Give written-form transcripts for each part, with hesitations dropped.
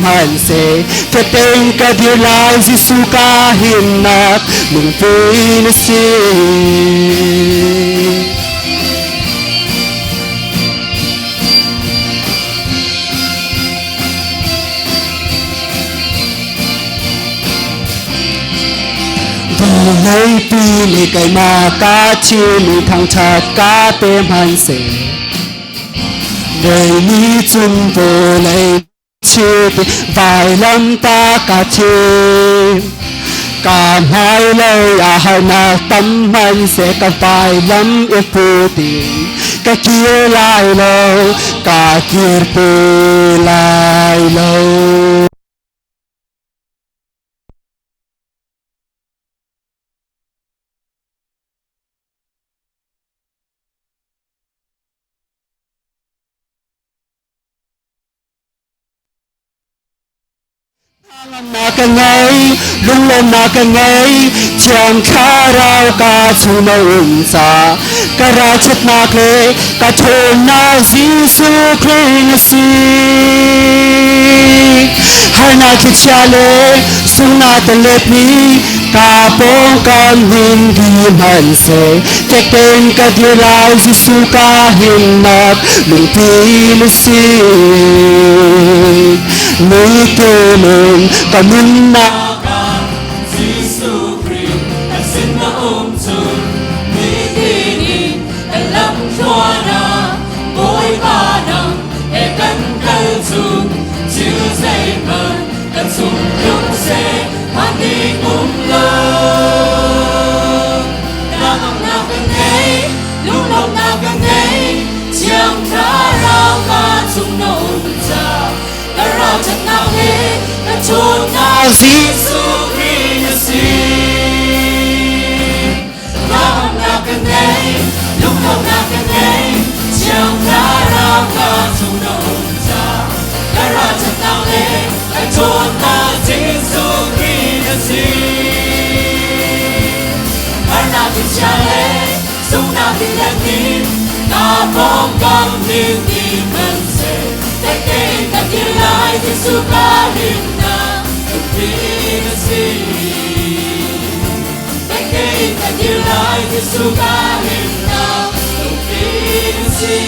Hmanhseh fektein ka dir lai Jesuh ka himnak lungpi na si. Vawleipi le keimah ka thimi thangṭhat ka pe hmanhseh Lei cun vawlei chit vailam ta ka thim ka hmailei ah harnak tam hmanhseh ka vailam i put in ka kir lai lo ka kirpi lai lo. Hnangamnak ka ngei, lunglawmnak ka ngei, Thiang Thlarau ka chung na um ca. Ka ralchiatnak le ka ṭhawnnak Jesuh Khrih na si. Harnak thlichia le sunghnak taletmi ka pawngkam hmin dih hmanhseh fek tein ka dir lai Jesuh ka himnak lungpi na si. Nitin in ka nunnak Jesuh Khrih kan sin na um cun nitin in kan lam thluan ah Bawipa nang he kan kal cun thil zeihmanh kan sung tlung seh hman ding um lo. Hnangamnak kan ngei, lunglawmhnak kan ngei, Thiang Thlarau ka chung na um ca ka ralṭhatnak le ka ṭhawnnak Jesuh Khrih na si. Hnangamnak kan ngei, lunglawmhnak kan ngei, Thiang Thlarau ka chung na um ca ka ralṭhatnak le ka ṭhawnnak Jesuh Khrih na si. Harnak in chia le sunghnak in let in na pawngkam ning ni hmanhseh tek tein ka dir lai Jesuh ka himnak lungpi na si. Tek tein ka dir lai Jesuh ka himnak lungpi na si.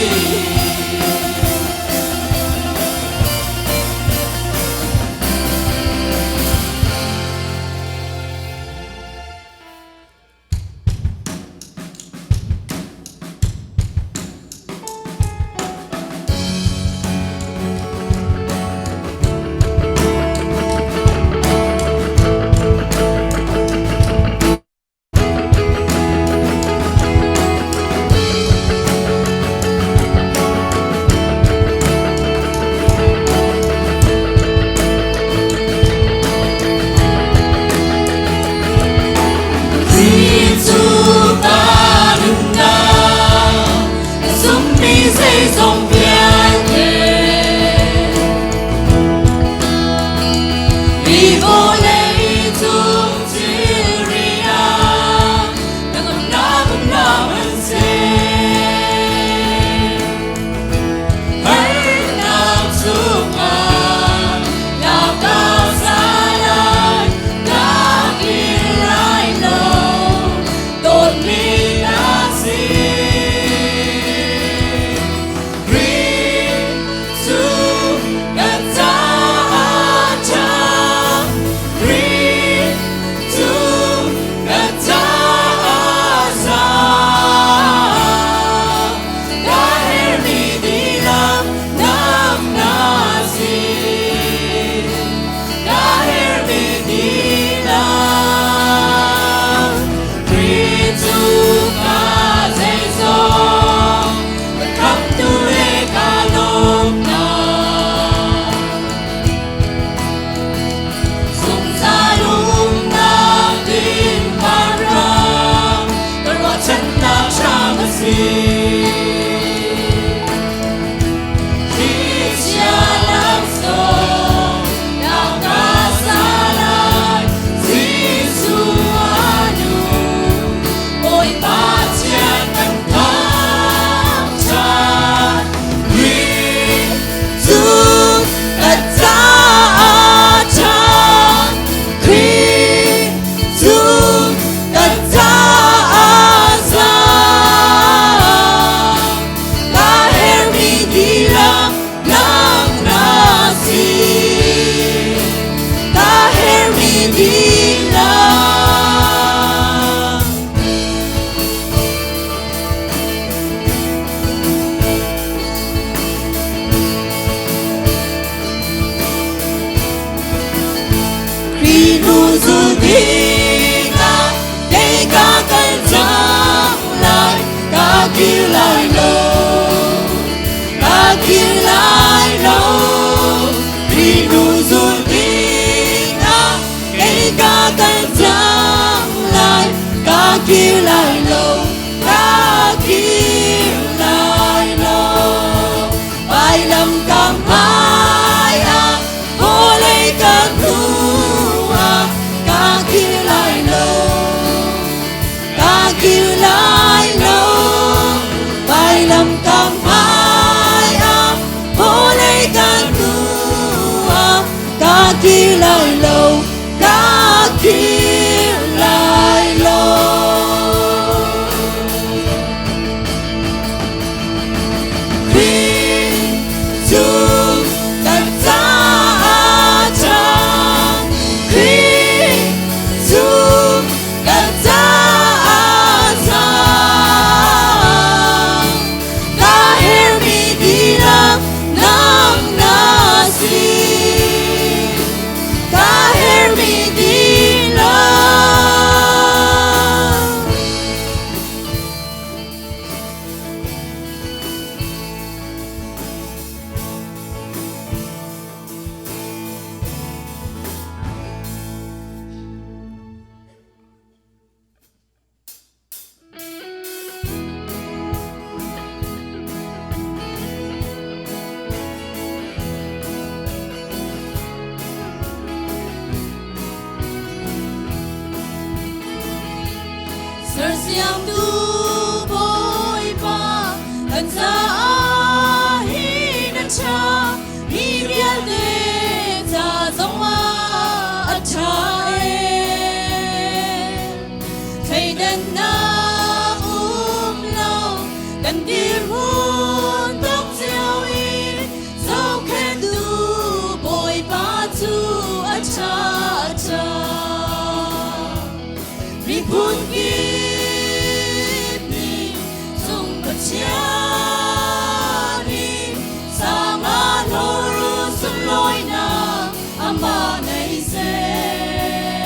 dingah kei ka kal cang lai, ka kir lai lo, ka kir lai lo. Khrih hnu zul dingah kei ka kal cang lai, ka kir lai lo, ka kir lai lo. Vailam ka hmai ah vawlei ka hnu ah ka kir lai lo, ka kir lai lo. Vailam ka hmai ah vawlei ka hnu ah ka kir lai lo, ka kir lai lo. Khrih cu kan caah cang, Khrih cu kan caah cang. Ka herhmi dihlak nang na si. Ka herhmi dihlak. Sersiamtu Bawipa kan caah hi na ṭha, mi vialte ca zongah a ṭha ee. Thleidannak um lo kan dirhmun tuk cio i zohkhenhtu Bawipa cu a ṭha, a ṭha. Miphun kip nih cung Pathian nih sanga hlawru sunlawinak amah nei seh.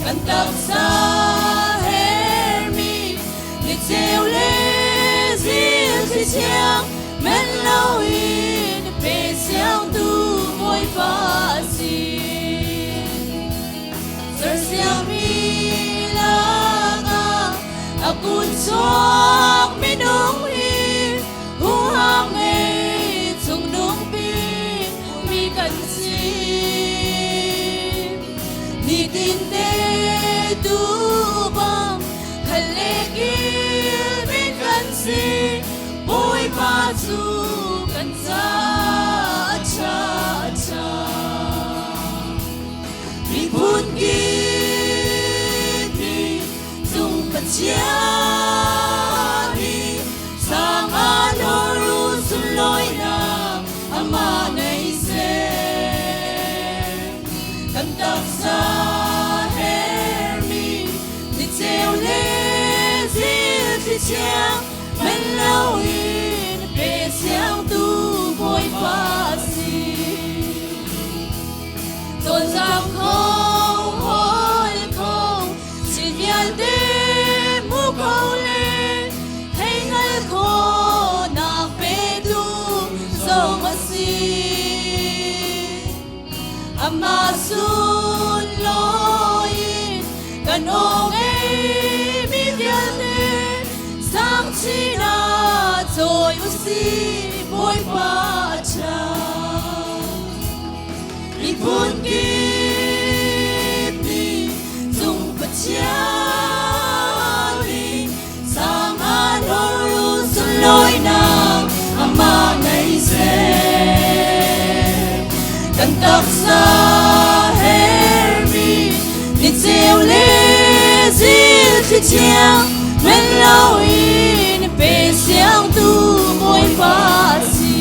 Kan taksa hermi ni ceu le zil thli thiang men loin pe siangtu Bawipa a si. Sersiammi lakah a kun chuak minung hi huham ngei chungnung bik mi kan si. Nitin te tu bang khal le kil kan si, Bawipa cu kan ca a ṭha, a ṭha. Miphun kip nih cung Pathian nih sanga hlawru sunlawinak amah nei seh. Kan taksa hermi ni ceu le zil thli thiang men loin pe siangtu Bawipa a si. Cawlcang kho, hawl kho, thil vialte hmu kho le thei hngal khawhnak petu zong a si. Amah sunlawi in kan aw ngeimi vialte sang chin ah cawi u sih, Bawipa a ṭha. Miphun kip nih cung Pathian nih sanga hlawru sunlawinak amah nei seh. Kan taksa hermi ni ceu le zil thli thiang men loin pe siangtu Bawipa a si.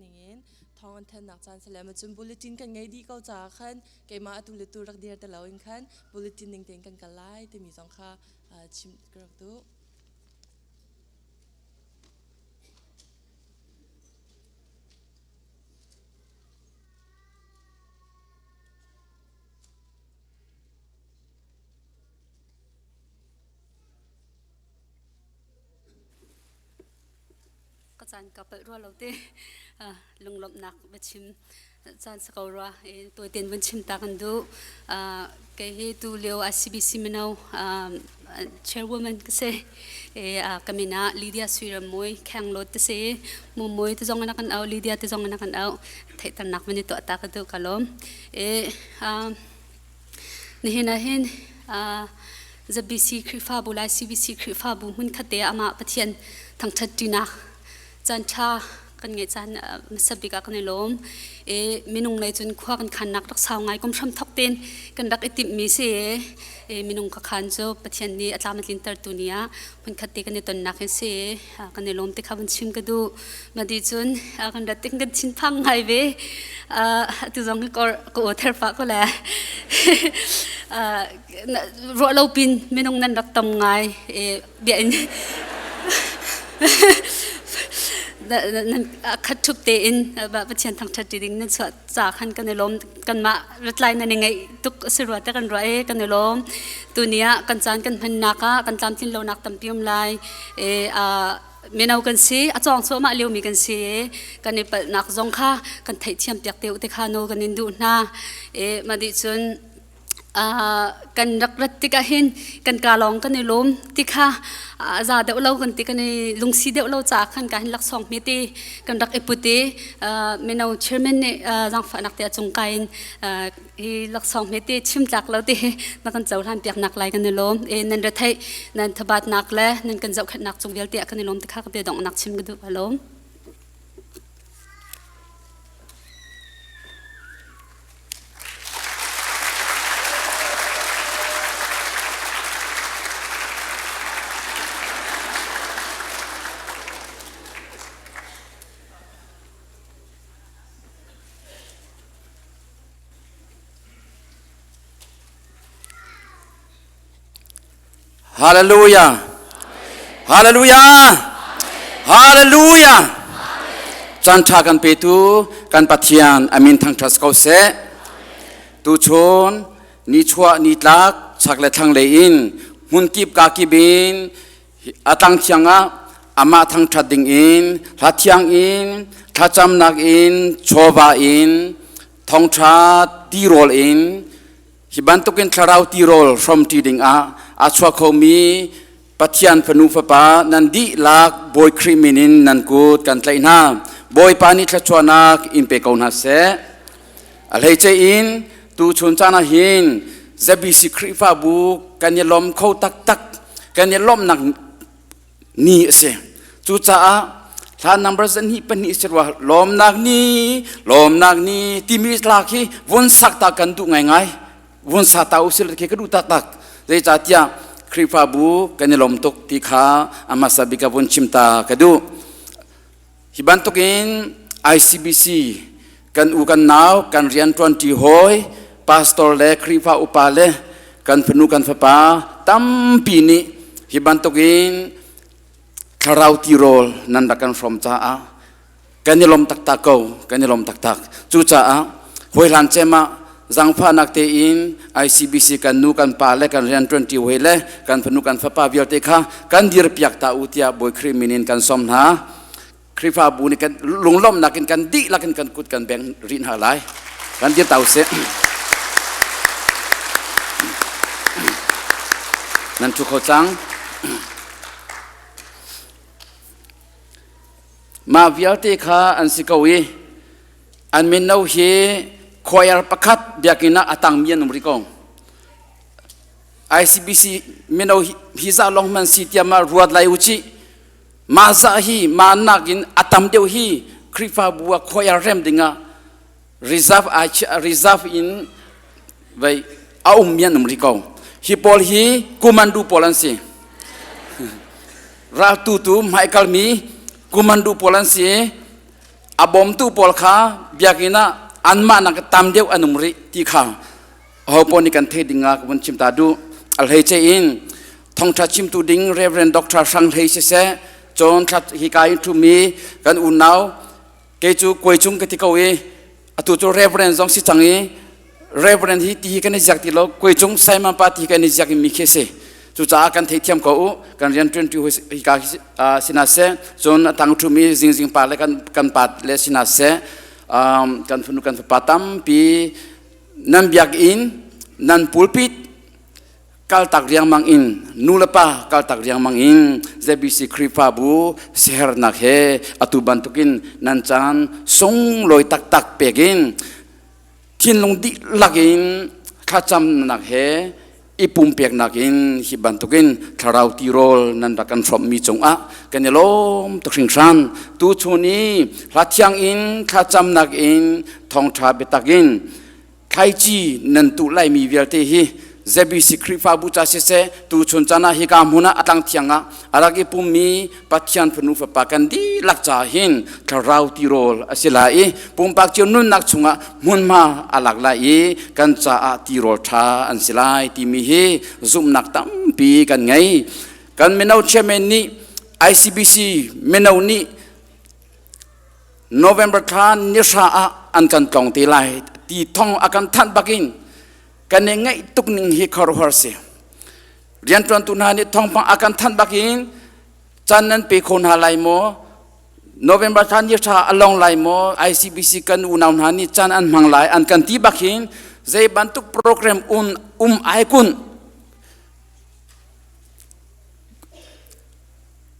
ning in thawng an thannak caan si le ma cun bulletin kan ngei dih ko caah khan keimah atu le tu rak dir te lo in khan bulletin ning tein kan kal lai timi zong kha chim ka rak duh. Ka caan ka palh rua lo te lunglawmhnak biachim caan si ko rua tuaiten vun chim ta kan duh. Kei hi tu lio ICBC mino chairwoman ka si. Ka min ah Lydia Suiram Mui Kheng Lot te si. Mu Mui te zong in kan au Lydia te zong in kan au. Theihternak van i tuah ta ka duh ka lawm. Nihin ah hin ZBC Khrihfabu lai CBC Khrihfabu hmunkhat te ah amah Pathian thangṭhat ṭinak caanṭha kan ngeih caan hmasa bik ah kan i lawm. I minung lei cun khua kan khannak rak sau ngai kum hram thok tein kan rak i timhmi si i minung ka khan cu Pathian nih a tlam a tlintertu ni ah hmunkhat te kan i tonnak hi si kan i lawm ti kha van chim ka duh. Madi cun kan rat ting kan thinphang ngai ve. Atu zong hi ka aw ther pah ko le. Ruah lo pin minung nan rak tam ngai bia in nan khat thup tein Pathian thangṭhat ti ding nan chuah ca khan kan i lawm kanmah ratlai nan i ngeih tuk a si rua te kan ruah i kan i lawm. Tuni ah kan caan kan hmannak ah kan tlamtlin lonak tampi um lai. Mino kan si a cawng cuahmah liomi kan si i kan i palhnak zong kha kan theihthiam piak te u te kha nawl kan in duh hna. I mah dih cun kan rak rat tikah hin kan ka lawng kan i lawm ti kha za deuh lo kan ti kan i lungsi deuh lo caah khan ka hin laksawng hmete kan rak i put i mino chairman nih zaangfahnak te a cung kai in hi laksawng hmete chim tlak lo te na kan cohlan piak nak lai kan i lawm. E nan retheih nan thabatnak le nan kan zohkhenhnak cung vialte ah kan i lawm te kha ka bia donghnak chim ka duh. A lawm. Hallelujah. Hallelujah. Hallelujah. Caan ṭha kan petu kan Pathian amin thangṭhat ko seh. Tuchun ni chuah ni tlak chak le thlang lei in hmun kip ka kip in a tlang thiang ah amah thangṭhat ding in hla thiang in thlacamnak in chawva in thongṭha tirawl in hi bantukin thlarau tirawl hrawmṭi ding ah a chuak khomi Pathian fanu fapa nan dihlak Bawi Khrih min in nan kut kan tlaih hna. Bawipa nih thluachuahnak in pe ko hna seh. A hleice in tuchun caan ah hin ZBC Khrihfabu kan i lawm kho taktak kan i lawmhnak ni a si. Cucaah hla number zahnih pahnih si rua lawmnak ni lawmnak ni timi hla khi vun sak ta kan duh ngaingai vun sa ta usil khi ka duh taktak zeicahtiah Khrihfabu kan i lawm tuk ti kha a hmasa bik ah vun chim ta ka duh. Hi bantukin ICBC kan u kan nau kan rianṭuanṭi hawi pastor le Khrihfa upa le kan fanu kan fapa tampi nih hi bantukin thlarau tirawl nan rak kan hrawm caah kan i lawm taktak ko kan i lawm taktak. Cucaah hawihlan cem ah zangfahnak tein ICBC kan nu kan pa le kan rianṭuanṭi hawi le kan fanu kan fapa vialte kha kan dirpiak ta u tiah Bawi Khrih min in kan sawm hna. Khrihfabu nih kan lunglawmhnak in kan dihlak in kan kut kan beng rih hna lai. Kan dir ta usih. Nan ṭhu kho cang. Mah vialte kha an si ko i an mino hi choir pakhat biakinn ah a tangmi an um rih ko. ICBC mino hi za lawng hman si tiah ma ruat lai u cih. Mah za hi mah nakin a tam deuh hi Khrihfabu ah choir rem dingah reserve reserve in vei a ummi an um rih ko. Hi pawl hi kumandu pawl an si. Raltu tu hmaikalmi kumandu pawl an si. A bawmtu pawl kha biakinn ah anmah nak tam deuh an um rih ti kha aho pawl nih kan theih ding ah ka vun chim ta duh. A hleice in thawngṭha chimtu ding Reverend Dr. Hrang Hlei siseh, cun hika in ṭhumi kan unau kei cu kuai cung ka ti ko i atu cu Reverend zong si cang i Reverend hi ti hi kan i ziak ti lo, kuai cung Simon pa ti hi kan i ziak mi khi si. Cucaah kan theithiam ko u, kan rian ṭuanṭi hika sina seh, cun a tang ṭhumi zingzing pa le kan pa le sina seh, kan fanu kan fapa tampi nan biakinn nan pulpit kaltak riangmang in nu le pa kaltak riangmang in ZBC Khrihfabu sihernak he atu bantukin nan caan sunglawi taktak pek in thinlung dihlak in thlacamnak he i pumpeknak in hi bantukin thlarau tirawl nan rak kan hrawmhmi cungah kan i lawm tuk hringhran. Tuchun i hla thiang in thlacamnak in thawngṭha biatak in thlaici nan tuh laimi vialte hi ZBC Khrihfabu ca siseh tuchun caan ah hika hmun ah a tlang thiang ah a rak i pummi Pathian fanu fapa kan dihlak ca hin thlarau tirawl a si lai i pumpak cio nunnak chungah hmunhma a lak lai i kan caah tirawl ṭha an si lai timi hi zumhnak tampi kan ngei. Kan mino chairman nih ICBC mino nih November thla ni hra ah an kan tlong te lai ti thong a kan thanh bakin kan i ngaih tuk ning hi khuaruahhar si. Rianṭuantu hna nih thawngpang a kan thanh bakin caan nan pe kho hna lai maw? November thla ni hra a long lai maw? ICBC kan unau hna nih caan an hmang lai an kan ti bakin zei bantuk program un um ai kun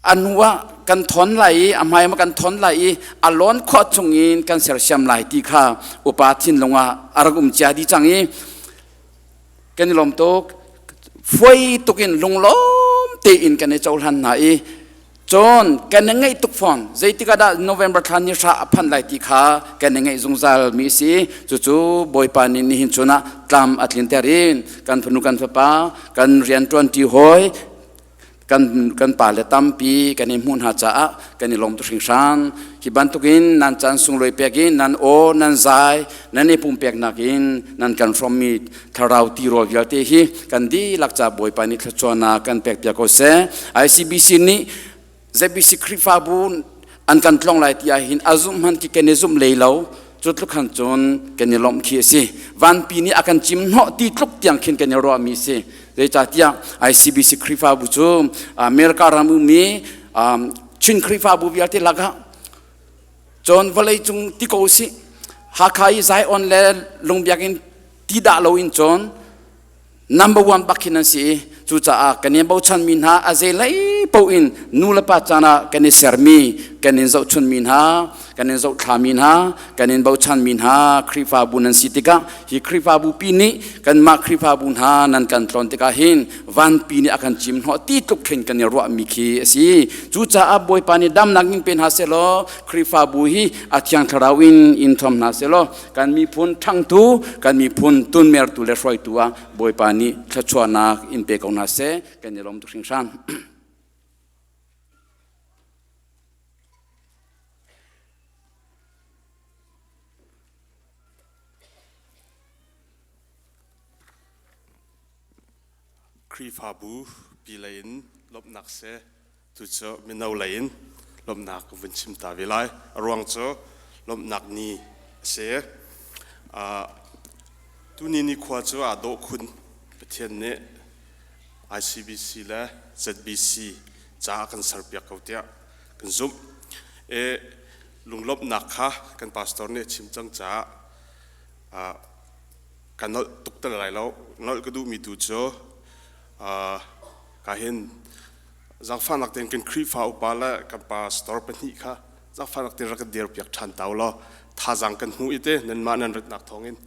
A hnu ah kan thawn lai i a hmai ah kan thawn lai i a lawn khawh chung in kan sersiam lai ti kha upa thinlung ah a rak um cia dih cang i kan i lawm tuk. Fuai tuk in lunglawm tein kan i cohlan hna i cun kan i ngaih tuk fawn. Zeitik ah dah November thla ni hra a phanh lai ti kha kan i ngaih zungzal mi a si. Cucu Bawipa nih nihin chun ah tlam a tlinter in kan fanu kan fapa kan rianṭuanṭi hawi kan pa le tampi kan i hmuh hna caah kan i lawm tuk hringhran. Hi bantukin nan caan sunglawi pek in nan aw nan zai nan i pumpeknak in nan kan hrawmmi thlarau tirawl vialte hi kan dihlak ca Bawipa nih thluachuahnak kan pek piak ko seh. ICBC nih ZBC Khrihfabu an kan tlong lai ti ahhin a zumh hmanh khi kan i zumh lei lo. Cu tluk khan cun kan i lawmh khi a si. Vanpi nih a kan cim hnawh ti tluk tiang khin kan i ruahmi a si. Zeicahtiah ICBC Khrihfabu cu America ram ummi Chin Khrihfabu vialte lakah cun vawleicung ti ko usih Hakha i Zion le Lungbiakinn ti dah loin cun number one bak hin an si i cucaah kan i bochanmi hna a zeilei paoh in nu le pa caan ah kan i sermi kan in zohchunmi hna kan in zohthlami hna kan in bochanmi hna Khrihfabu nan si tikah hi Khrihfabu pi nih kanmah Khrihfabu hna nan kan tlawn tikah hin vanpi nih a kan cim hnawh ti tluk khin kan i ruahmi khi a si. Cucaah Bawipa nih damnak in pe hna sehlaw Khrihfabu hi a Thiang Thlarau in in thuam hna sehlaw kan miphun ṭhangtu kan miphun tunmertu le hruaitu ah Bawipa nih thluachuahnak in pe ko hna seh. Kan i lawm tuk hringhran. Khrihfabu pi lei in lawmhnak seh. Tucu mino lei in lawmhnak ka vun chim ta ve lai. A ruang cu lawmhnak ni a si. Tuni ni khua cu aa dawh khun. Pathian nih ICBC le ZBC caah kan serpiak ko tiah kan zumh. E, lunglawmhnak kha kan pastor nih a chim cang caah ka nolh tuk te lai lo. Nolh ka duhmi tu cu ka hin zaangfahnak tein kan Khrihfa upa le kan pastor pahnih kha zaangfahnak tein rak kan dirpiak ṭhan ta u law thazaang kan hmu i te nanmah nan ratnak thawngin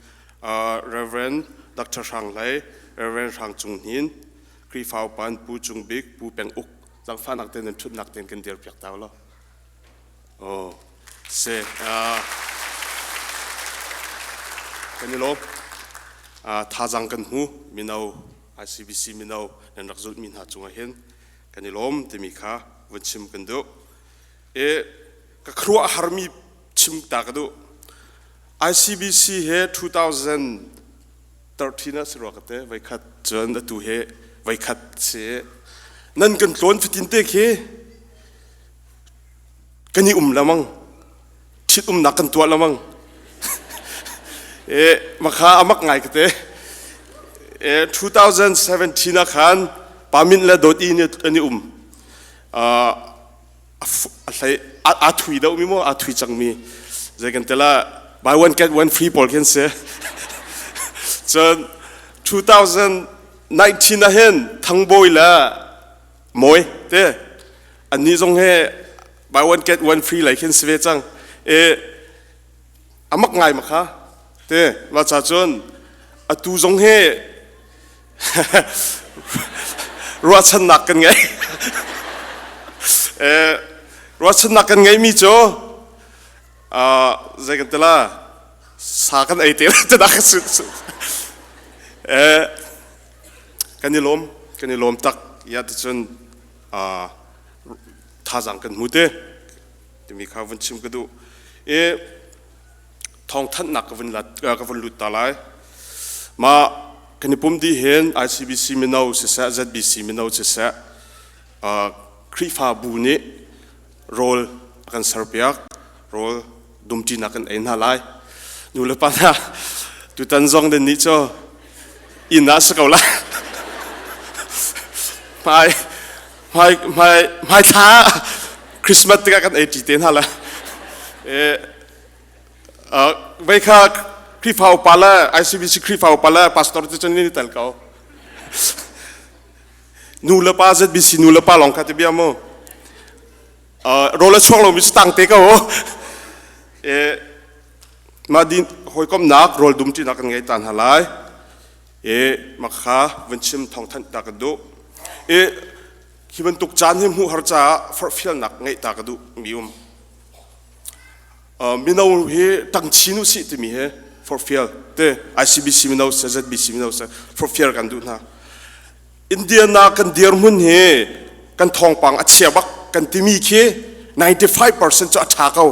Reverend Dr. Hrang Hlei, Reverend Hrang Cung Hnin, Khrihfa upa an Pu Cung Bik, Pu Peng Uk zaangfahnak tein nan ṭhutnak tein kan dirpiak ta u law. Oh, se kan i lawm. Thazaang kan hmu mino ICBC mino nan rak zulhmi hna cungah hin kan i lawm timi kha vun chim kan duh. E, ka khuaruahharmi chim ta ka duh. ICBC he 2013 ah si rua ka te voikhat cun atu he voikhat si nan kan tlawn fatin te khi kan i um lamang ṭhit umnak kan tuah lamang e makha amak ngai ka te e 2017 ah khan pamin le dot i an i um a a thui deuh mi maw a thui cang mi zei kan tela buy one get one free pawl khin si cun 2019 ah hin thangbawi le mawi te anni zong he buy one get one free lei khin si ve cang e amak ngai makha te ma cha cun atu zong he Ruahchannak kan ngei. Ruahchannak kan ngeimi cu zei kan tila sa kan ei te te dah kan i lawm kan i lawm tak ya ticun thazang kan hmu te timi kha vun chim ka duh i thawngthanhnak ka vun ka vun lut ta lai. Mah kan i pum dih hin ICBC mino siseh ZBC mino siseh Khrihfabu nih rawl a kan serpiak rawl dumṭinak kan ei hna lai. Nu le pa hna tutan zong den nih cu inn ah si ko lai. Hmai hmai hmai hmai thla Christmas tikah kan ei ṭi te hna la. Vei kha Khrihfa upa le ICBC Khrihfa upa le pastor te cun ni tel ko. Nu le pa ZBC nu le pa lawng kha ti bia mu. Rawl a chuak lomi cu tang te ko. E mah din hawikomnak rawl dum ṭinak kan ngei ta hna lai. E makha vun chim thawngthanh ta kan duh. E hi bantuk caan hi hmuh har caah forhfialnak ngeih ta ka duh mi um. Mino hi tang chin u sih timi hi forhfial te ICBC mino se ZBC mino se forhfial kan duh hna. Indiana kan dirhmun hi kan thawngpang a chia bak kan timi khi 95% cu a ṭha ko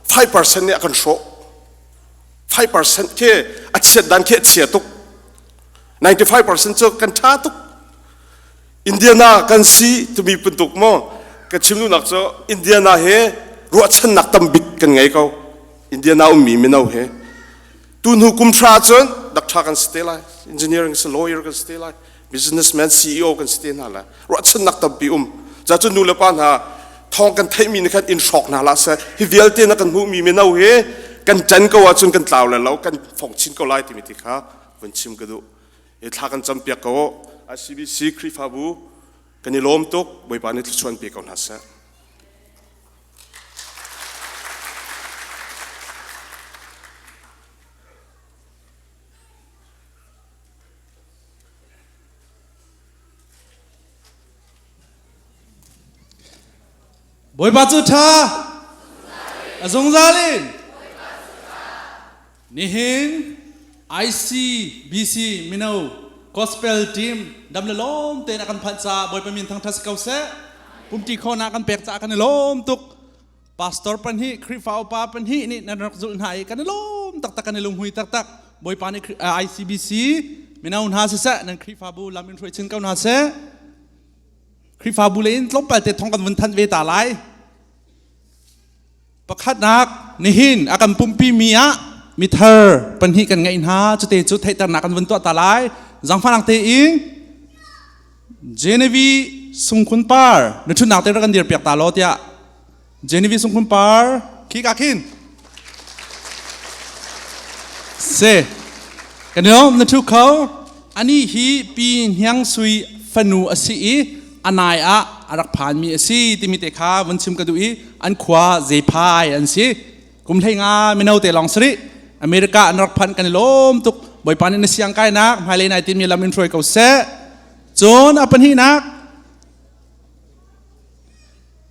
5% nih a kan hrawh 5% khi a chiat dan khi a chia tuk 95% cu kan ṭha tuk Indiana kan si timi bantuk maw ka chim duhnak cu Indiana he ruahchannak tambik kan ngei ko Indiana ummi mino he tu hnu kum hra cun doctor kan si te lai engineering si lawyer kan si te lai businessman CEO kan si te hna lai ruahchannak tampi um ca cu nu le pa hna thawng kan theihmi nih khan in hrawk hna hlah seh hi vialte na kan hmuhmi mino hi kan ṭan ko ahcun kan tlau le lo kan fong chin ko lai timi ti kha vun chim ka duh i thla kan campiak ko ICBC Khrihfabu kan i lawm tuk Bawipa nih thluachuah pe ko hna seh. Bawipa cu ṭha a zungzal in Nihin ICBC mino gospel team dam le lawm tein a kan phanh caah Bawipa min thangṭhat si ko seh. Pumṭi khawhnak kan pek caah kan i lawm tuk. Pastor pahnih, Khrihfa upa pahnih nih nan rak zulh hna i kan i lawm taktak, kan i lunghui taktak. Bawipa nih ICBC mino hna siseh, nan Khrihfabu lam in hruai chin ko hna seh. Khrihfabu le in tlawmpal te thong kan vun thanh ve ta lai. Pakhatnak, nihin a kan pumhpimi ah mithar pahnih kan ngeih hna. Cute cu theihternak kan vun tuah ta lai. Zangfahnak tein Genevieve Sungkhun Par na ṭhutnak te rak kan dirpiak ta law tiah Genevieve Sungkhun Par khi ka khin se kan i na ṭhu kho ani hi pi hniang sui fanu a si i a nai ah a rak phanmi a si timi te kha vun chim ka duh i an khua zephai an si kum hlei nga mino te lawng sari America an rak phan kan i lawm tuk Bawipa nih na siang kainak hmailei nai timi lam in hruai ko seh cun a pahnihnak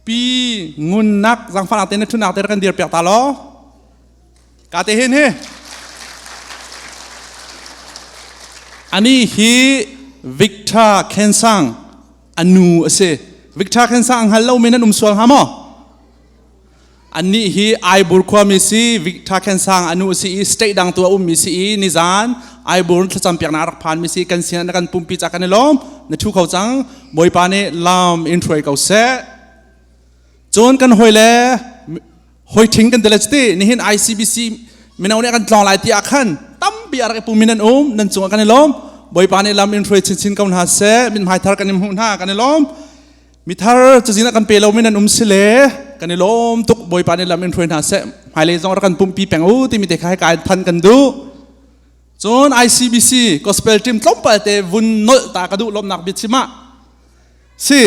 pi ngunnak zangfahnak te na thunak te kan dir piak ta law ka te hin hi ani hi Victor Khensang anu a si Victor Khensang hal lo men an um sual hnga maw? Annih hi Aibur khuami si, Victor Khensang anu si i state dang tu a ummi si i nizan Aibur thlacam piaknak rak phanmi si kan sin na kan pumpi ca kan i lawm. Na thu kho cang. Bawipa nih lam in hruai ko seh. Cun kan hawi le hoi thing kan tele chiti nihin ICBC mino nih kan tlawng lai ti ah khan tampi a rak i pumi nan um nan cungah kan i lawm. Bawipa nih lam in hruai chinchin ko hna seh. Mithmai thar kan in hmuh hna kan i lawm. Mithar cazin ah kan pe lomi nan um si le kan i lawm tuk Bawipa nih lam in hruai hna seh hmailei zong rak kan pumpi peng u timi te kha hika in than kan duh. Cun ICBC gospel team tlawmpal te vun nolh ta ka duh lawmnak biachim ah si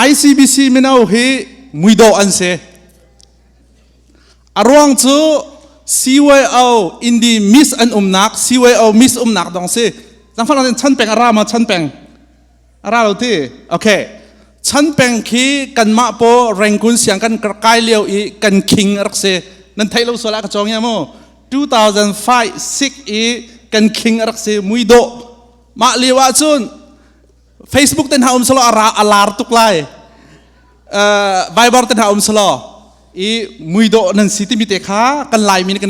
ICBC mino hi muidawh an si. A ruang cu CYO Indi Miss an umnak CYO Miss umnak dong si. Zangfang chan peng a ra ma chan peng A ra lo ti. Okay. Chan peng khi kanmah paw Rangoon siang kan kai lio i kan king rak si. Nan theih lo sual ah ka cawng ya mu. 2005 6 i kan king rak si mui dawh. Mah lio ah cun Facebook ten ha um salo ara alar tuk lai. Viber ten ha um salo i mui dawh nan si timi te kha kan lai mi kan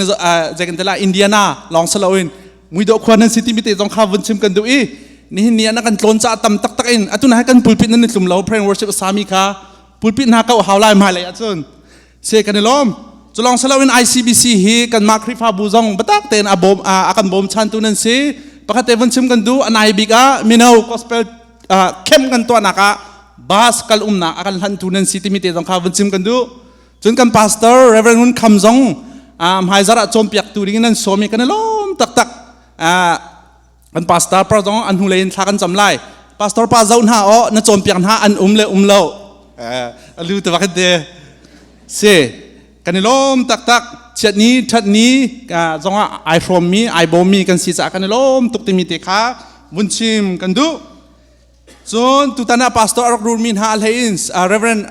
zekan te la Indiana long salo in mui dawh khua nan si timi te zong kha vun chim kan duh i nihin ni ah kan tlawn ca tam taktak in atu na kan pulpit nan tlum lo prayer worship sami kha pulpit na kau hau lai mai lei ahcun se kan i lawm culong salo in ICBC hi kan mah Khrihfabu zong batak tein a bawm a kan bawm chan tu nan si pakhat te vun chim kan du anai bik ah mino gospel camp kan tuahnak ah bus kal umnak a kan hlantu nan si timi te zong kha vun chim kan duh cun kan pastor Reverend Hun Kham zong hmaizar ah cawnpiaktu ding in nan sawm i kan i lawm taktak kan pastor par zong an hnulei in thla kan cam lai pastor pa zoh hna aw na cawnpiak hna an um le um lo alu te bak te si kan i lawm taktak chiat ni that ni zong ah ai hrawm mi ai bawm mi kan si caah kan i lawm tuk timi te kha vun chim kan duh Cun tutan ah pastor a rak rulmi hna a hlei in Reverend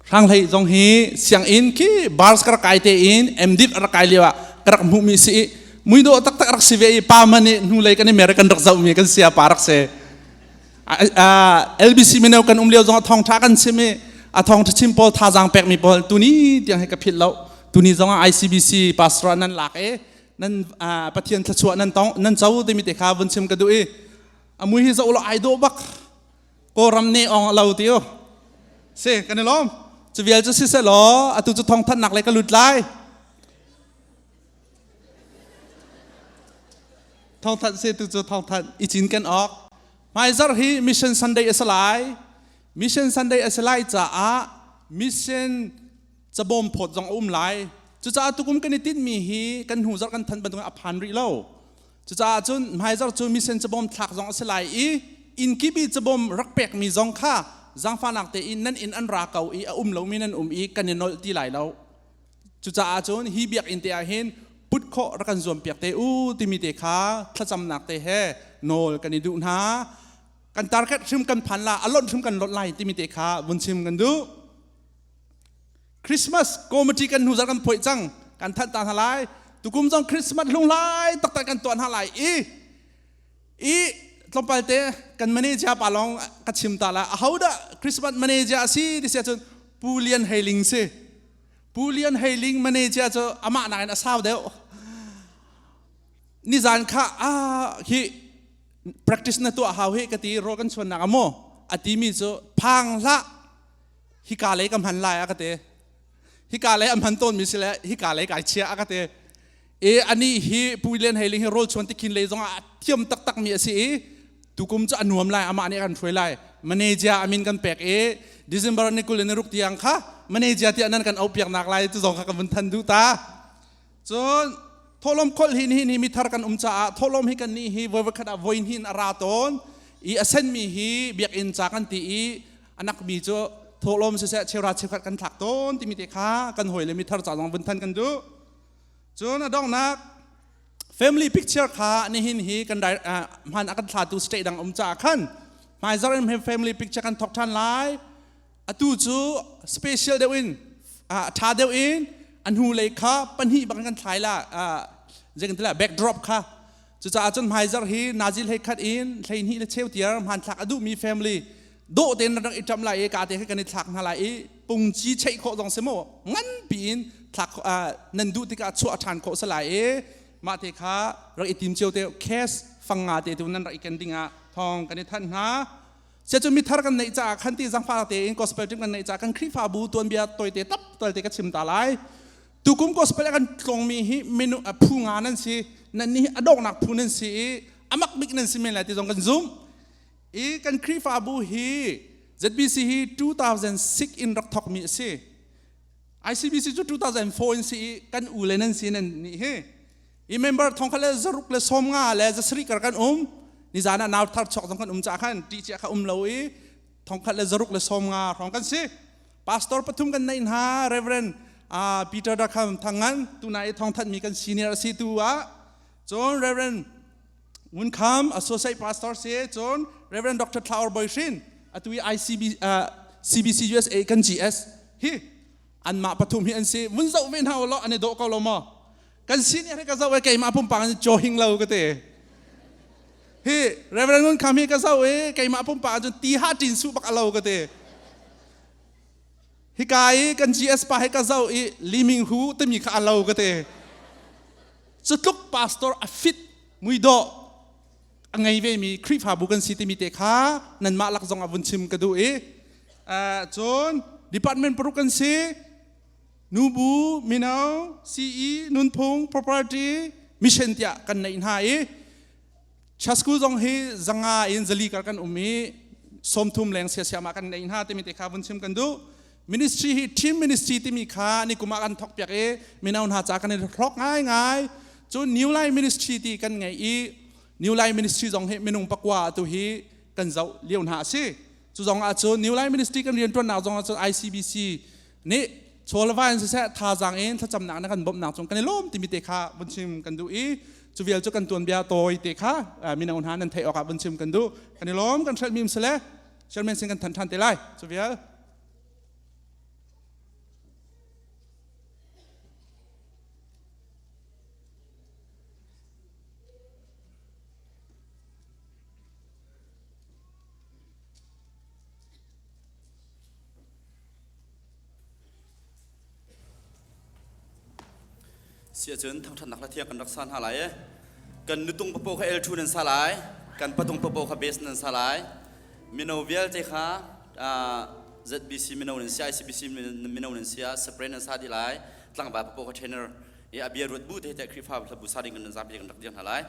Hrang Hlei zong hi sianginn khi bars ka rak kai te in MDiv a rak kai lio ah ka rak hmuhmi si i muidawh taktak rak si ve i pa man i hnulei kan i mer kan rak zohmi kan sia pa rak si. LBC mino kan um lio zong ah thawngṭha kan chim i a thawngṭha chim pawl thazaang pekmi pawl tuni tiang hi ka philh lo. Tuni zong ah ICBC pastor nan lak i nan Pathian thluachuah nan tong nan co timi te kha vun chim ka duh i a mui hi zoh law ai dawh bak Kawlram ne ong lo ti u si kan i lawm cu vial cu si selaw atu cu thawngthanhnak lei ka lut lai thawngthanh si tu cu thawngthanh i cin kan awk hmaizarh hi mission sunday a si lai mission sunday a si lai caah mission cabawm phawt zong a um lai. Cucaah tukum kan i tinhmi hi kan hnu zarh kan thanh bantukin a phan rih lo. Cucaah cun hmaizarh cu mission cabawm thlak zong a si lai i inn kip i cabawm rak pekmi zong kha zaangfahnak tein nan inn an ra ko i a um lomi nan um i kan i nolh ti lai lo. Cucaah cun hi biakinn te ah hin put khawh rak kan zuam piak te u timi te kha thlacamnak te he nawl kan i duh hna. Kan target hrim kan phan la, a lonh hrim kan lonh lai timi te kha vun chim kan duh. Christmas committee kan hnu zarh kan phoih cang kan thanh ta hna lai tukum zong Christmas hlunghlai taktak kan tuah hna lai i i tlawmpal te kan manager pa lawng ka chim ta la aho dah Christmas manager a si ti si ahcun Pu Lian Heiling si Pu Lian Heiling manager cu amah nakin a sau deuh nizan kha ah hi practice na tuah hau hi ka ti rawl kan chuan nak amo a timi cu phang hlah hika lei ka hman lai a ka ti hika lei a hman tawnmi si le hika lei kai chia a ka ti e ani hi Pu Lian Heiling hi rawl chuan tikhin lei zong ah a thiam taktak mi a si i tukum cu a nuam lai amah nih a kan hruai lai manager amin kan pek i December ni 20 ni ruk tiang kha manager tiah nan kan auh piak nak lai tu zong kha kan vun than duh ta cun thawhlawm kholh hi nihin hi mithar kan um caah thawhlawm hi kan nih hi voi khat ah voi hin a ra tawn i a senmi hi biakinn ca kan ti i anak mi cu thawhlawm siseh cheura cheukhat kan thlak tawn timi te kha kan hawi le mithar ca zong vun than kan duh cun a donghnak family picture kha nihin hi kan hman a kan thlatu state dang um caah khan hmaizarh in family picture kan thok than lai atu cu special deuh in tha deuh in a hnu lei kha pahnih bak kan thlai la zei kan ti la backdrop kha cucaah cun hmaizarh hi nazil hei khat in 12 le cheu tiar hmanthlak a duhmi family dawh tein rak i ṭam lai i ka te kha kan i thlak hna lai i. Pungci cheih khawh zong si mu ngan piin thlak nan duh tikah chuah ṭhan khawh si lai i mah te kha rak i tim cio te cash fang nga te tu nan rak i ken ding ah thawng kan i thanh hna. Sia cu mithar kan neih caah khan ti zangfah tein gospel team kan neih caah kan Khrihfabu tuanbia toite tap toite ka chim ta lai. Tukum gospel kan tlongmi hi minu phu nga nan si, nan nih a donghnak phu nan si i amak bik nan si men lai ti zong kan zumh. I kan Khrihfabu hi ZBC hi 2006 in rak thokmi a si. ICBC cu 2004 in si i kan u le nan si nan nih hi. I member thong kha le zaruk le som nga le zasarih kar kan um. Nizan ah nau thar chok zong kan um ca khan ṭih cia kha um lo i thong khat le zaruk le som nga hrawng kan si. Pastor pathum kan neih hna Reverend Peter Dakham Thangan tuna i thong thanmi kan senior a si tu ah cun Reverend Ngun Kham associate pastor si cun Reverend Dr. Thlaur Boihrin atu i ICB CBC USA kan GS hi anmah pathum hi an si vun zoh ve hna law an i dawh ko lo maw kan senior hi ka zoh i keimah pumpak in chaw hing lo ka ti hi Reverend Ngun Kham hi ka zoh i keimah pumpak cun ti ha tin su bak alo ka ti hika i kan GS pa hi ka zoh i Li Ming Hu timi kha alo ka ti cutluk pastor a fit muidawh a ngei ve mi Khrihfabu kan si timi te kha nanmah lak zong ah vun chim ka duh i cun department paruk kan si nubu mino CE nunphung property mission tiah kan neih hna i Church school zong hi zanga in zali kar kan um i 30 leng siasiam ah kan nei hna timi te kha vun chim kan duh. Ministry hi team ministry timi kha ni kum ah kan thok piak i mino hna ca kan i hlok ngaingai. Cun New Life Ministry ti kan ngei i New Life Ministry zong hi minung pakua tu hi kan zoh lio hna a si. Cu zong ah cun New Life Ministry kan rianṭuannak zong ah cun ICBC nih chawlva in siseh thazaang in thlacamnak na kan bawmhnak cung kan i lawm timi te kha vun chim kan duh i cu vial cu kan tuanbia tawi te kha mino hna nan theih awkah vun chim kan duh. Kan i lawm kan hrelh mi sile chairman sin kan than than te lai cu vial. Si ahcun thangṭhatnak hla thiang kan rak sa hna lai i kan nutung papo kha L2 nan sa lai, kan patung papo kha bass nan sa lai. Mino vialte kha ZBC mino nan si, ICBC mino nan si ah separate nan sa dih lai. Tlangval papo kha trainer i a bia ruat bu te te Khrihfa hlabu sa ding kan zapi kan rak dir hna lai.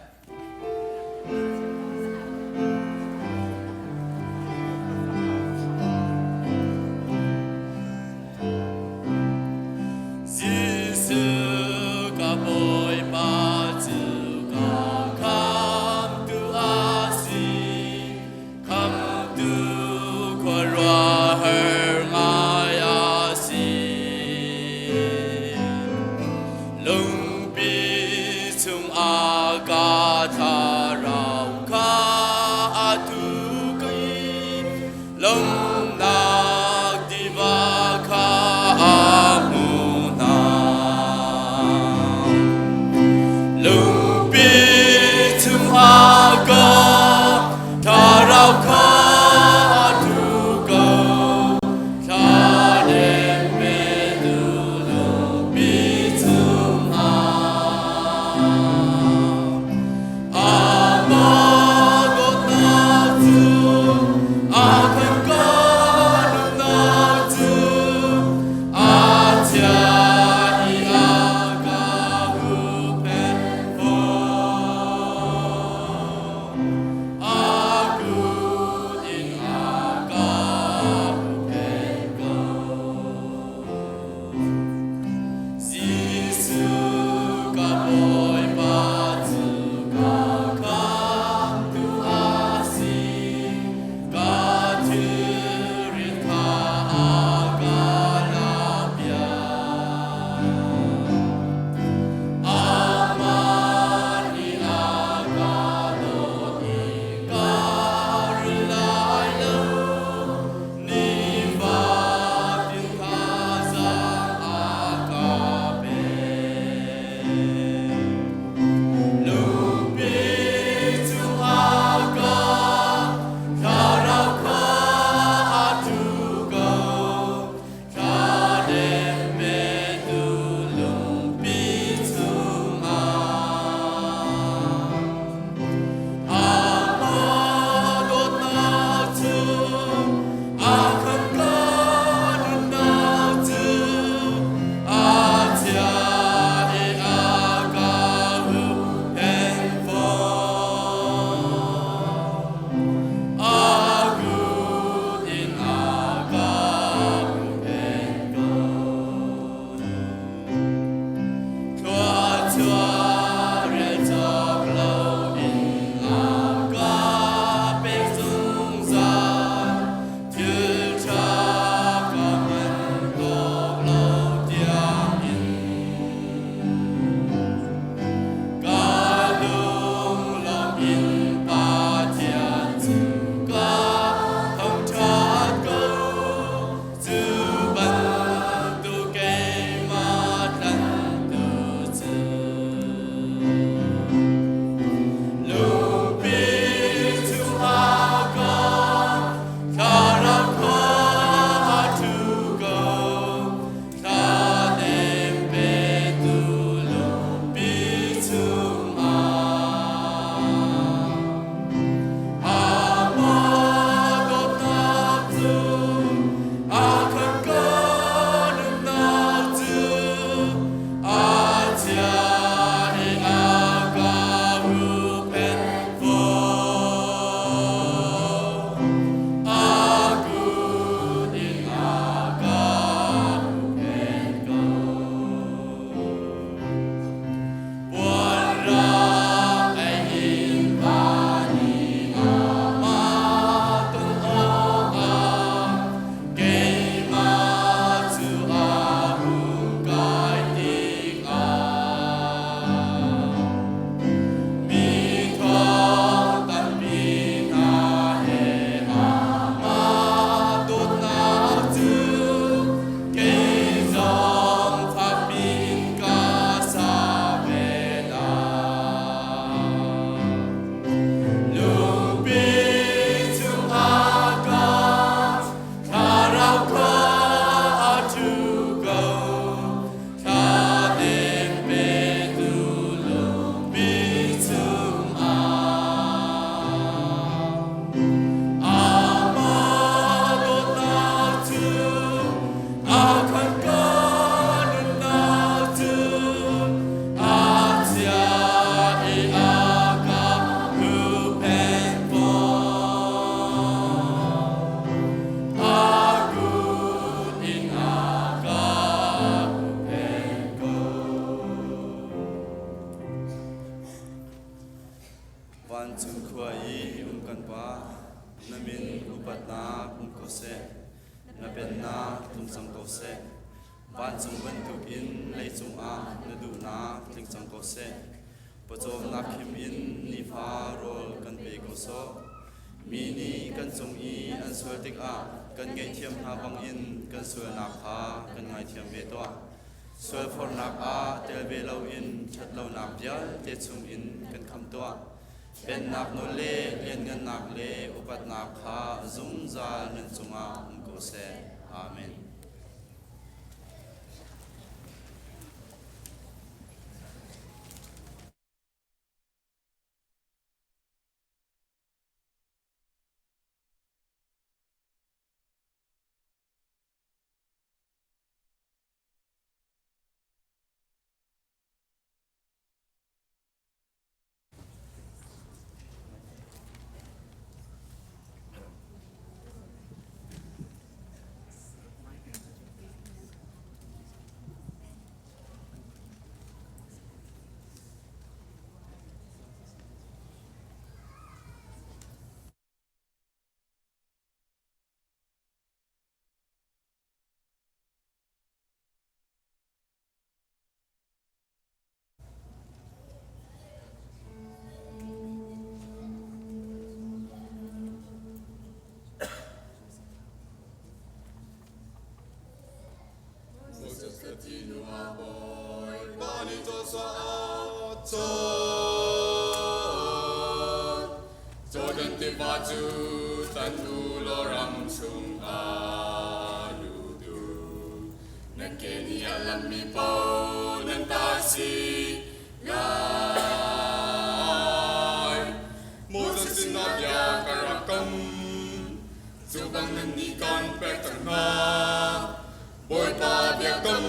Jesuh ka Bawipa cu ka khamtu a si, khamtu khuaruahhar ngai a si. Lungpi chungah ka thlarau kha a thuk i lawmhnak tiva kha a hmu hna. Lungpi chungah ka thlarau kha a thu ko, thla nem petu lungpi chungah. tling cang ko seh. Pawcawmnak him in nifa rawl kan pe ko sawh. Mi nih kan cung i an sual tikah kan ngaihthiam hna bangin kan sualnak kha kan ngaithiam ve tuah. Sualforhnak ah tel ve loin ṭhatlonak vialte chungin kan khamh tuah. Pennak nawl le lianngannak le upatnak kha zungzal nan cungah um ko seh. Amen. Jordan tiva cu tan u law ram chungah lut u. Nan ke nih a lammi paoh nan ta si lai. Moses sinah bia ka rak kam, cu bang nannih kan pek cang hna. Bawipa biakam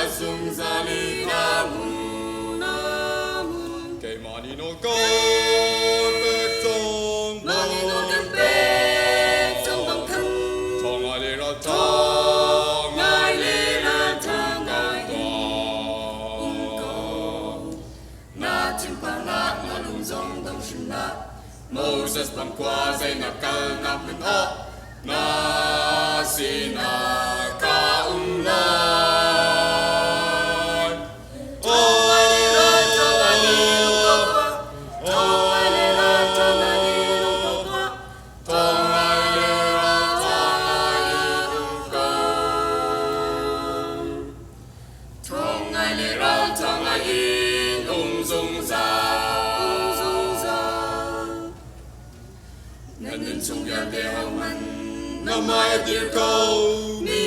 a zungzal in a hmun. Keimah nih nawl ka pek cang Mah nih nawl kan pek cang bang khan. Ṭha ngai le ral ṭha ngai le ral ṭha ngai in um ko. Na thinpang hlah, na lung zong dong hrim hlah. Moses bang khua zei na kalnak hmun ah na sinah ka um lai. Thawng ngai le ral ṭha ngai in um zungzal. Um zungzal. Na nun chung vialte hohmanh na hmai a dir ko mi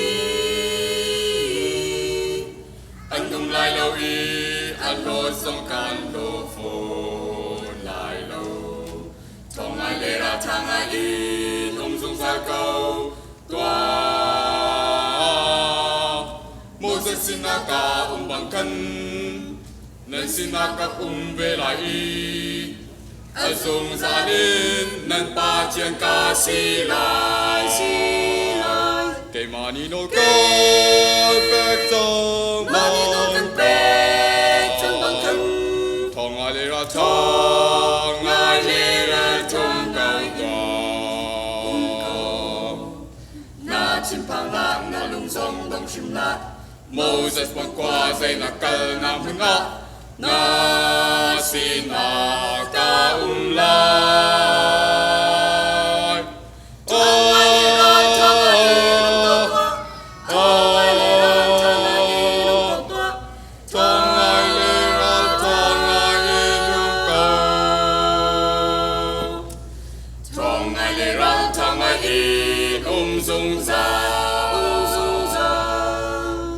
an um lai lo i an hlawt zong kan hlaw fawn lai lo. Thawng ngai le ral ṭha ngai in um zungzal ko tuah. Moses sinah ka um bang khan nan sinah ka um ve lai i a zungzal in nan Pathian ka si lai. Si lai. Keimah nih nawl ka pek cang Mah nih nawl kan pek cang bang khan. Thawng ngai le ral ṭha ngai le ral ṭhum ko tuah. Na thinphang hlah, na lung zong dong hrim hlah. Moses bang khua zei na kalnak hmun ah na sinah ka um lai. Thawng ngai le ral ṭha ngai in um ko tuah. Thawng ngai le ral ṭha ngai in um ko tuah. Thawng ngai le ral ṭha ngai in um ko. Thawng ngai le ral ṭha ngai in um zungzal. Um zungzal.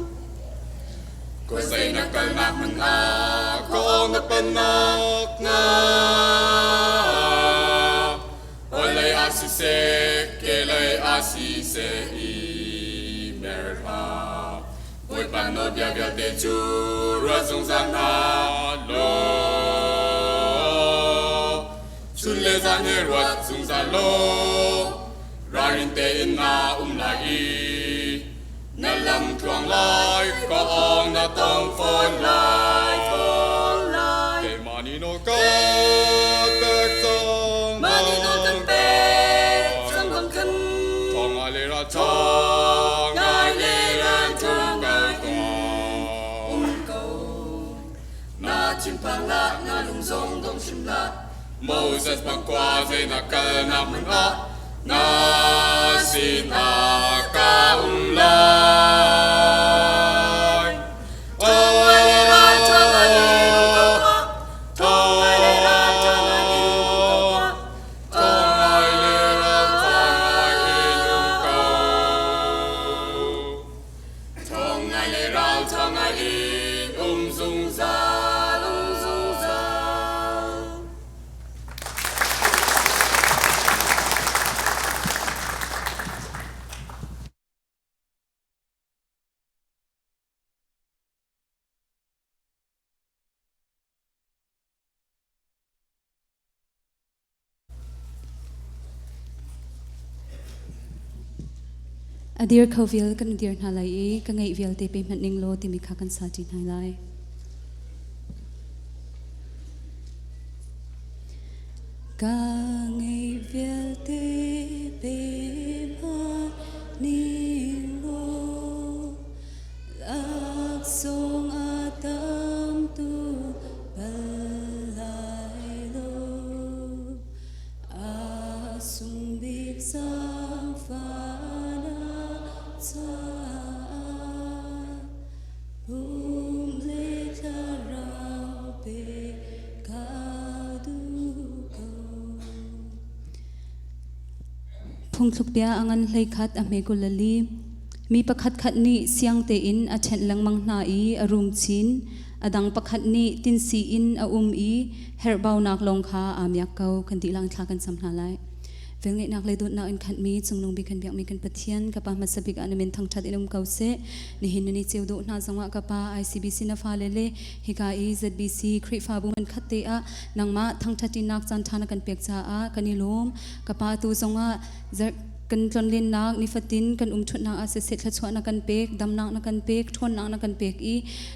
Khuazei na kalnak hmun ah ka awng na pennak hnga. Vawlei ah siseh, kehlei ah siseh i mer hlah. Bawipa nawlbia vialte cu ruat zungzal hna law. Chun le zan he ruat zungzal law, ralrin tein na um lai i na lam tluang lai, ka awng na tong fawn lai. Keimah nih nawl ka pek cang Mah nih nawl kan pek cang bang khan. Thawng ngai le ral ṭha ngai le ral ṭha ngai in um ko. Na thinphang hlah, na lung zong dong hrim hlah. Moses bangkua zei na kalnak hmun ah na sinah ka um lai. Thawng ngai le ral ṭha ngai in um ko tuah. Thawng ngai le ral ṭha ngai in um ko tuah. Thawng ngai le ral ṭha ngai in um ko. Thawng ngai le ral ṭha ngai in um zungzal, um zungzal. A dir kho vial kan dir hna lai i ka ngeih vialte pe hmanh ning law timi kha kan sa ṭi hna lai. Ka ngeih vialte pe hmanh ning law laksawng a tam tuk bal lai lo. A sung bik zaangfahnak caah pum le thlarau pe ka duh ko. Phungthluk bia a ngan 11 a hme 24. Mi pakhatkhat nih siang tein a ṭhenh lengmang hna i a rum chin. A dang pakhat nih tinsi in a um i herhbaunak lawng kha aa miak ko. Kan dihlak thla kan cam hna lai. Velngeihnak le dawtnak in khatmi cungnung bik kan biakmi kan Pathian ka Pa hmasa bik ah na min thangṭhat in um ko seh. Nihin ni ceu dawh hna zongah ka Pa ICBC na fale le hika i ZBC Khrihfabu man khat te ah nangmah thangṭhatinak caan ṭha na kan pek caah kan i lawm. Ka Pa tu zongah kan tlonlennak nifatin kan umṭhutnak ah siseh thluachuah na kan pek, damnak na kan pek, ṭhawnnak na kan pek i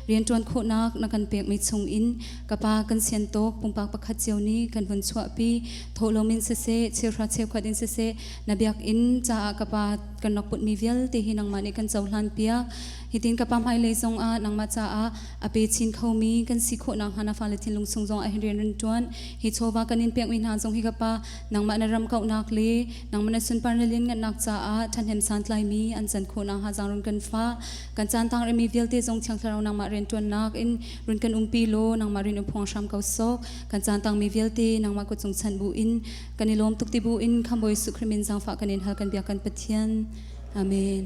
rianṭuan khawhnak na kan pekmi chungin ka Pa kan sian tawk pumpak pakhat cio nih kan vun chuahpi. Thawhlawm in siseh, cheuhra cheukhat in siseh, na biakinn caah ka Pa kan rak putmi vialte hi nangmah nih kan cohlan piak. Hitin ka Pa hmailei zongah nangmah caah a pe chin khomi kan si khawh nakhnga na fale thinlung chung zong ah hin rian run ṭuan. Hi chawva kan in pekmi hna zong hi ka Pa nangmah na ram kauhnak le nangmah na sunpar na lianngannak caah ṭhahnem santlaimi an can khawh nakhnga zaang run kan fa. Kan caan tang rihmi vialte zong Thiang Thlarau nangmah rianṭuannak in run kan umpi law nangmah rian in phuang hram ko sawk. Kan caan tangmi vialte nangmah kut cung chanh bu in kan i lawm tuk ti bu in Khamhbawi Jesuh Khrih min zaangfah kan in hal kan biak kan Pathian. Amen.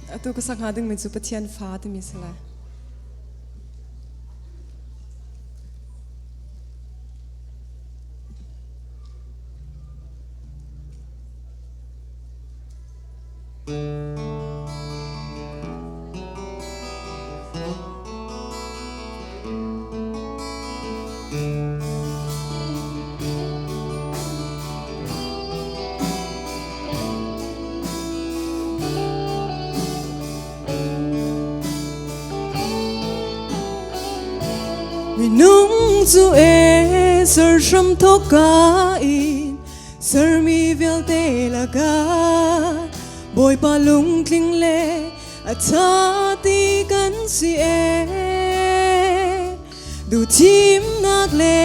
Atu ka sak hnga dingmi cu Pathian fa timi si lai. Minung cu e serhram thawkka in sermi vialte lakah Bawipa lungtling le a ṭha ti kan si e. Duhthimnak le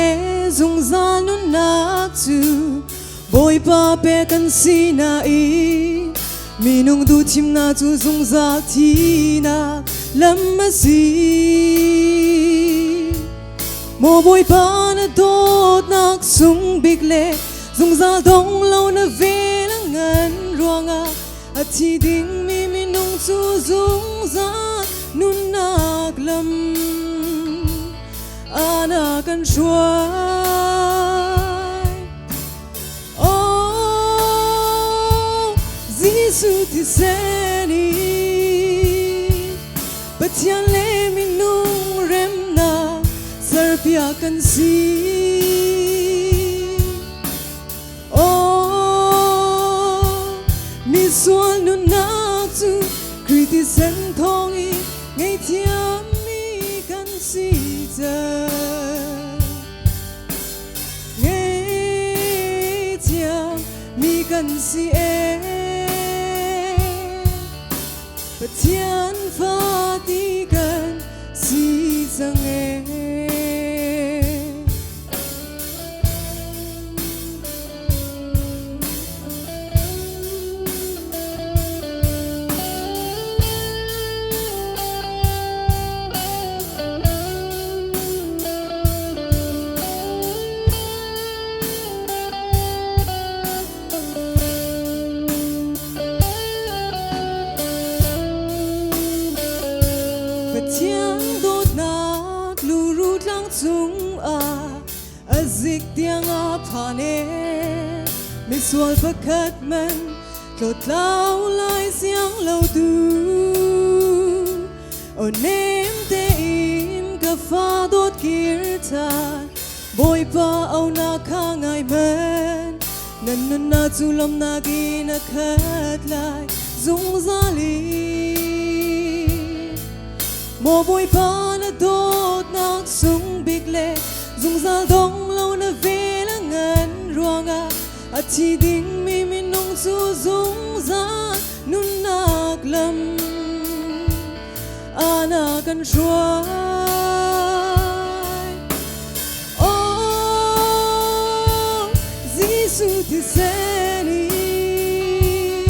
zungzal nunnak cu Bawipa pek kan si nain minung duhthimnak cu zungzal thihnak lam a si. Maw Bawipa na dawtnak sung bik le zungzal dong lo na vel a ngan ruangah a thi dingmi minung cu zungzal nunnak lam ana kan hruai. Oh, Jesuh thisen in Pathian le minung pia kan si. Oh, misual nunnak cu Khrih thisen thawng i ngaihthiammi kan si cang. Ngaihthiammi kan si ee. Pathian fa ti kan si cang ee. Pathian dawtnak luru tlang cungah a zik tiang a phan e misual pakhat man tlawtlau lai siang lo tu o nem tein ka fa dawt kir than Bawipa aunak kha ngai man nan nunnak cu lawmnak in a khat lai zungzal in Maw Bawipa na dawtnak sung bik le zungzal dong lo na vel a ngan ruangah a thi dingmi minung cu zungzal nunnak lam ana kan hruai. Oh, Jesuh thisen in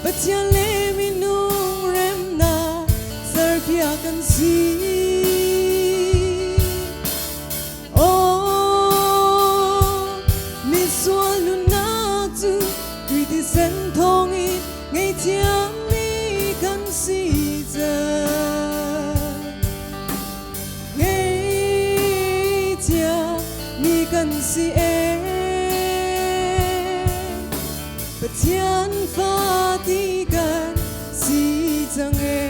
Pathian le minung remnak serpiak kan si. Oh, misual nunnak cu Khrih thisen thawngin ngaihthiammi kan si cang. Ngaihthiammi kan si ee. Pathian fa ti kan si cang ee.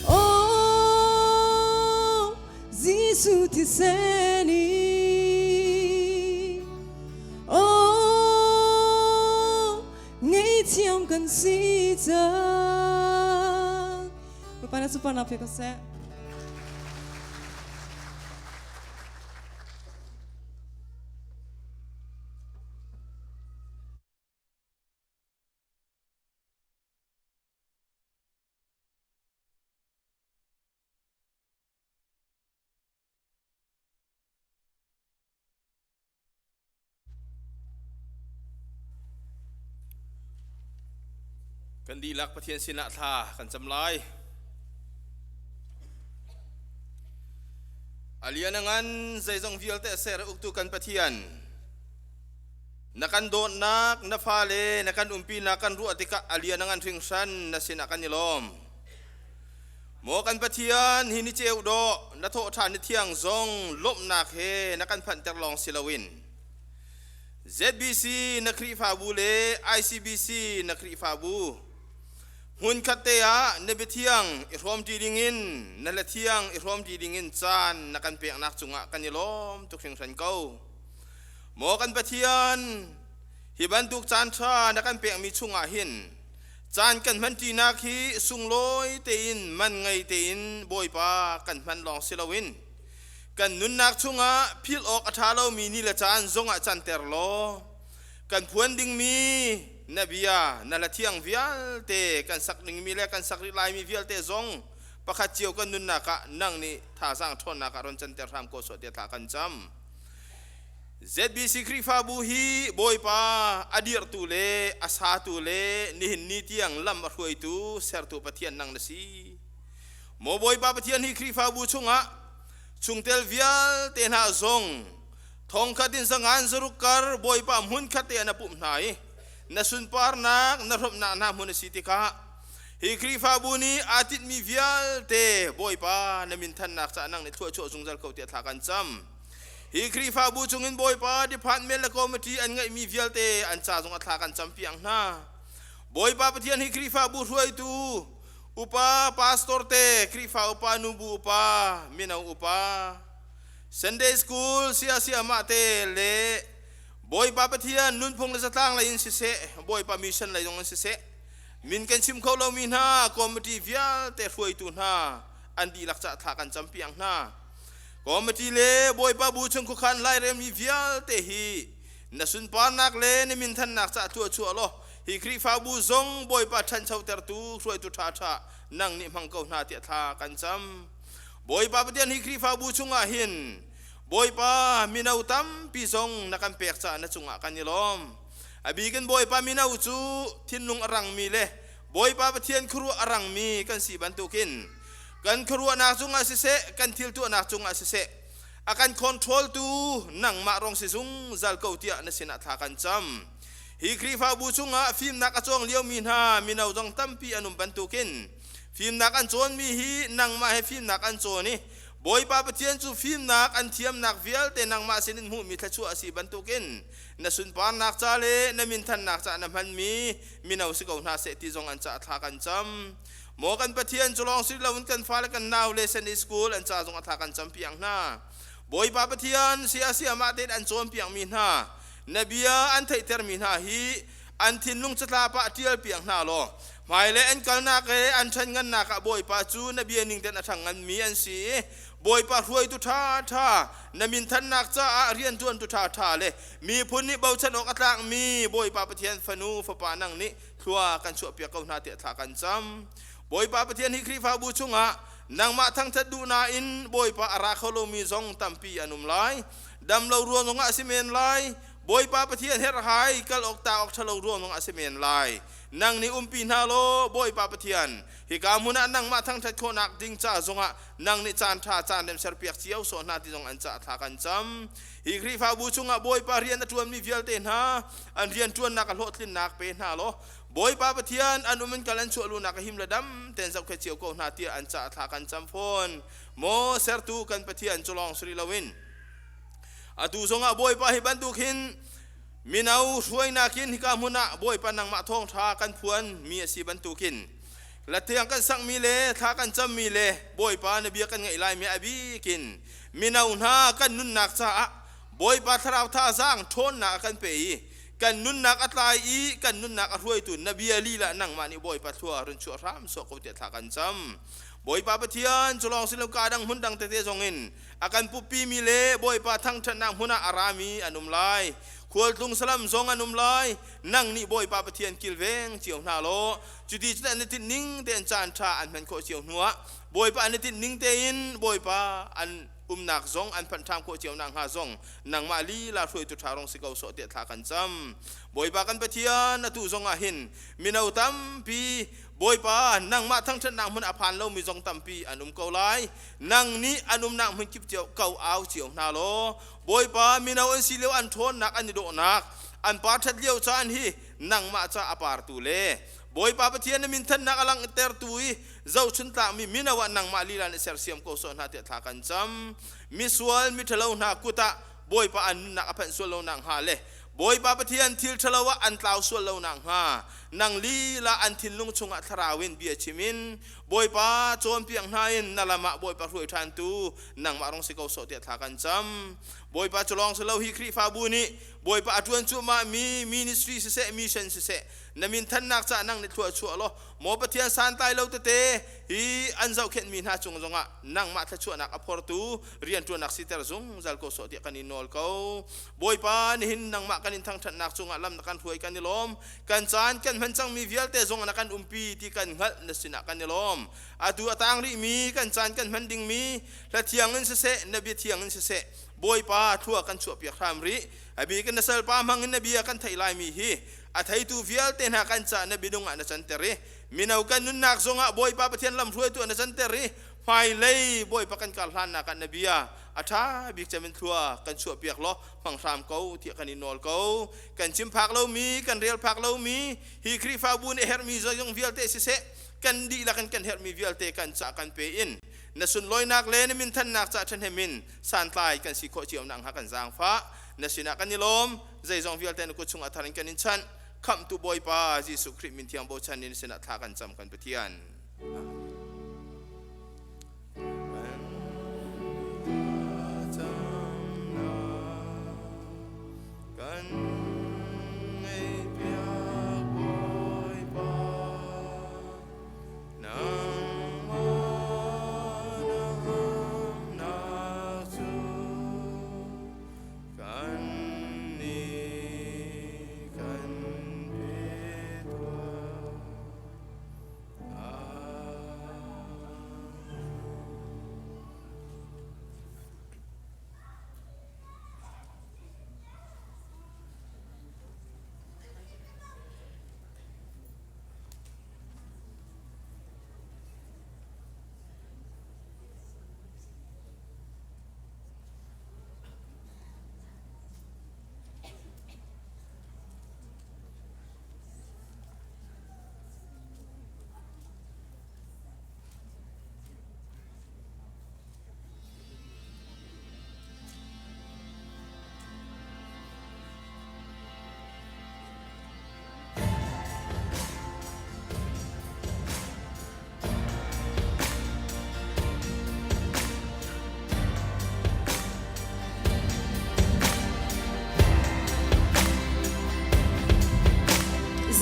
Oh, Jesuh thisen in Oh, ngaihthiam kan si cang. Bapak na super na pe ko seh. Kan dihlak Pathian sinah thla kan cam lai. A lian a ngan zeizong vialte a ser a uktu kan Pathian. Na kan dawtnak, na fale na kan umpinak kan ruah tikah a lian a ngan hringhran na sinah kan i lawm. Maw kan Pathian, hi ni ceu dawh na thawh ṭhan ni thiang zong lawmhnak he na kan phanhter lawng si loin ZBC na Khrihfabu le ICBC na Khrihfabu hmunkhat te ah na biathiang i hrawmṭi dingin na hlathiang i hrawmṭi dingin caan na kan peknak cungah kan i lawm tuk hringhran ko. Maw kan Pathian, hi bantuk caan ṭha na kan pekmi chungah hin Caan kan hmanṭinak hi sunglawi tein man ngei tein Bawipa kan hman lawng si loin kan nunnak chungah philh awk a ṭha lomi ni le caan zongah canter law kan phuan dingmi na bia na la thiang vialte kan sak dingmi le kan sak rih laimi vialte zong pakhat cio kan nunnak ah nang nih thazaang ṭhawnnak ah ron canter hram ko sawh tiah thla kan cam. ZBC Khrihfabu hi Bawipa a dirhtu le a satu le nihin ni tiang lam a hruaitu sertu Pathian nang na si. Maw Bawipa Pathian hi Khrihfabu chungah chungtel vialte hna zong thongkhat in zangan zaruk kar Bawipa hmunkhat te ah na pumh hna i na sunparnak na hrawmhnak hna hmun a si tikah hi Khrihfabu nih aa tinhmi vialte Bawipa na min thannak caah nang nih thluachuah zungzal ko tiah thla kan cam. Hi Khrihfabu chungin Bawipa department le committee an ngeihmi vialte an ca zong a thla kan campiak hna. Bawipa Pathian hi Khrihfabu hruaitu Upa pastor te, Khrihfa upa, nubu upa, mino upa, Sunday school sia siamah te le Bawipa Pathian nunphung le zatlang lei in siseh, Bawipa mission lei zong in siseh, min kan chim kho lomi hna committee vialte hruaitu hna an dihlak cah thla kan campiak hna. Committee le Bawipa bu chung khuakhan lairelmi vialte hi na sunparnak le na minthannak cah thluachuah law hi Khrihfabu zong Bawipa ṭhanchotertu hruaitu ṭhaṭha nang nih hmang ko hna tiah thla kan cam. Bawipa Pathian hi Khrihfabu chungah hin Bawipa mino tampi zong na kan pek caah na cungah kan i lawm. A bikin Bawipa mino cu thinlung a rangmi le Bawipa Pathian khuaruah a rangmi kan si bantukin kan khuaruahnak cungah siseh, kan thil tuahnak cungah siseh, a kan control tu nangmah rong si zungzal ko tiah na sinah thla kan cam. Hi Khrihfabu chungah fimnak a cawng liomi hna mino zong tampi an um bantukin fimnak an cawnmi hi nangmah he fimnak an cawn i Bawipa Pathian cu fimnak an thiamnak vialte nangmah sinin hmuhmi thluachuah a si bantukin na sunparnak ca le na minthannak ca na hmanmi mino si ko hna seh ti zong an caah thla kan cam. Maw kan Pathian cu lawng si loin kan fale kan nau le Sunday school an ca zong a thla kan cam piak hna. Bawipa Pathian sia siamah tein an cawnpiakmi hna na bia an theihtermi hna hi an thinlung catlap ah ṭial piak hna law hmailei an kalnak le an ṭhanngannak ah Bawipa cu na bia ning tein a ṭhang nganmi an si i Bawipa hruaitu ṭhaṭha na minthannak caah rianṭuantu ṭhaṭha le miphun nih bochan awk a tlakmi Bawipa Pathian fanu fapa nang nih thlua kan chuahpiak ko hna tiah thla kan cam. Bawipa Pathian hi Khrihfabu chungah nangmah thangṭhat duh nain Bawipa a ra kho lomi zong tampi an um lai. Dam lo ruang zongah a si men lai. Bawipa Pathian herhhai kal awk ta awk ṭhalo ruang zongah a si men lai. Nang nih umpi hna law Bawipa Pathian, hika hmun ah nangmah thangṭhat khawhnak ding ca zongah nang nih caan ṭha caan rem serpiak cio sawh hna ti zong an caah thla kan cam. Hi Khrihfabu chungah Bawipa rian a ṭuanmi vialte hna an rianṭuannak a hlawhtlinnak pe hna law Bawipa Pathian an um in kal an chuah lunak a him le dam tein zohkhet cio ko hna tiah an caah thla kan cam fawn. Maw sertu kan Pathian cu lawng si rih loin atu zongah Bawipa hi bantuk hin mino hruainak in hika hmun ah Bawipa nangmah thawngṭha kan phuan mi a si bantukin lathiang kan sakmi le thla kan cammi le Bawipa na bia kan ngaih laimi a bikin mino hna kan nunnak caah Bawipa thlarau thazaang ṭhawnnak a kan pe i kan nunnak a tlai i kan nunnak a hruaitu na bia lila nangmah nih Bawipa thlua run chuah hram sawh ko tiah thla kan cam. Bawipa Pathian cu lawng si lo ka dang hmun dang tete zong in a kan pupimi le Bawipa thangṭhatnak hmun ah a rami an um lai. Khualtlung salam zong an um lai. Nang nih Bawipa Pathian kilveng cio hna law cuti cun an i tinh ning tein caan ṭha an hman khawh cio hnuah Bawipa an i tinh ning tein Bawipa an umnak zong an phanh ṭham khawh cio nakhnga zong nangmah lila hruaitu ṭha rong si ko sawh tiah thla kan cam. Bawipa kan Pathian atu zong ah hin mino tampi Bawipa, nangmah thangṭhatnak hmun a phan lomi zong tampi an um ko lai. Nang nih an umnak hmun kip cio ko au cio hna law, Bawipa, mino an si lio an ṭhawnnak an i dawhnak, an par ṭhat lio caan hi nangmah ca a partu le Bawipa Pathian na minthannak a langhtertu i zohchuntlakmi mino ah nangmah lila nih sersiam ko sawh hna tiah thla kan cam. Misual, miṭhalo hna kut ah Bawipa an nunnak a phanh sual lo nakhnga le Bawipa Pathian thil ṭhalo ah an tlau sual lo nakhnga nang lila an thinlung chungah thlarau in bia chim in Bawipa cawnpiak hna in na lam ah Bawipa hruai ṭhantu nangmah rong si ko sawh tiah thla kan cam. Bawipa cu lawng si lo hi Khrihfabu nih Bawipa a ṭuan cuahmah mi ministry siseh mission siseh na min thannak caah nang nih thlua chuah law maw Pathian santlai lo tete hi an zohkhenhmi hna cung zongah nangmah thluachuahnak a phortu rianṭuannak siter zungzal ko sawh tiah kan in nawl ko. Bawipa nihin nangmah kan in thangṭhatnak cungah lam na kan hruai kan i lawm. Kan caan kan hman cangmi vialte zong na kan umpi ti kan hngalh na sinah kan i lawm. Atu a tang rihmi kan caan kan hman dingmi hla thiang in siseh na bia thiang in siseh Bawipa thlua kan chuahpiak hram rih. A bik in na salpa hmang in na bia kan theih laimi hi a theitu vialte hna kan cah na bidung ah na canter i mino kan nunnak zongah Bawipa Pathian lamhruaitu ah na canter i hmailei Bawipa kan kar hlannak ah na bia a ṭha bik cem in thlua kan chuahpiak law hmang hram ko tiah kan i nawl ko. Kan chim phak lomi, kan rel phak lomi hi Khrihfabu nih herhmi zeizong vialte siseh, kan dihlak in kan herhmi vialte kan cah kan pe in na sunlawinak le na minthannak cah ṭhahnem in santlai kan si khawh cio nakhnga kan zaangfah. Na sinah kan i lawm. Zeizong vialte na kut chungah thar in kan in chanh. Khamhtu Bawipa Jesuh Khrih min thiang bochan in sinah thla kan cam kan Pathian. Kan ngaihpiak Bawipa, nangmah na hamnak cu kan nih kan pe tuah.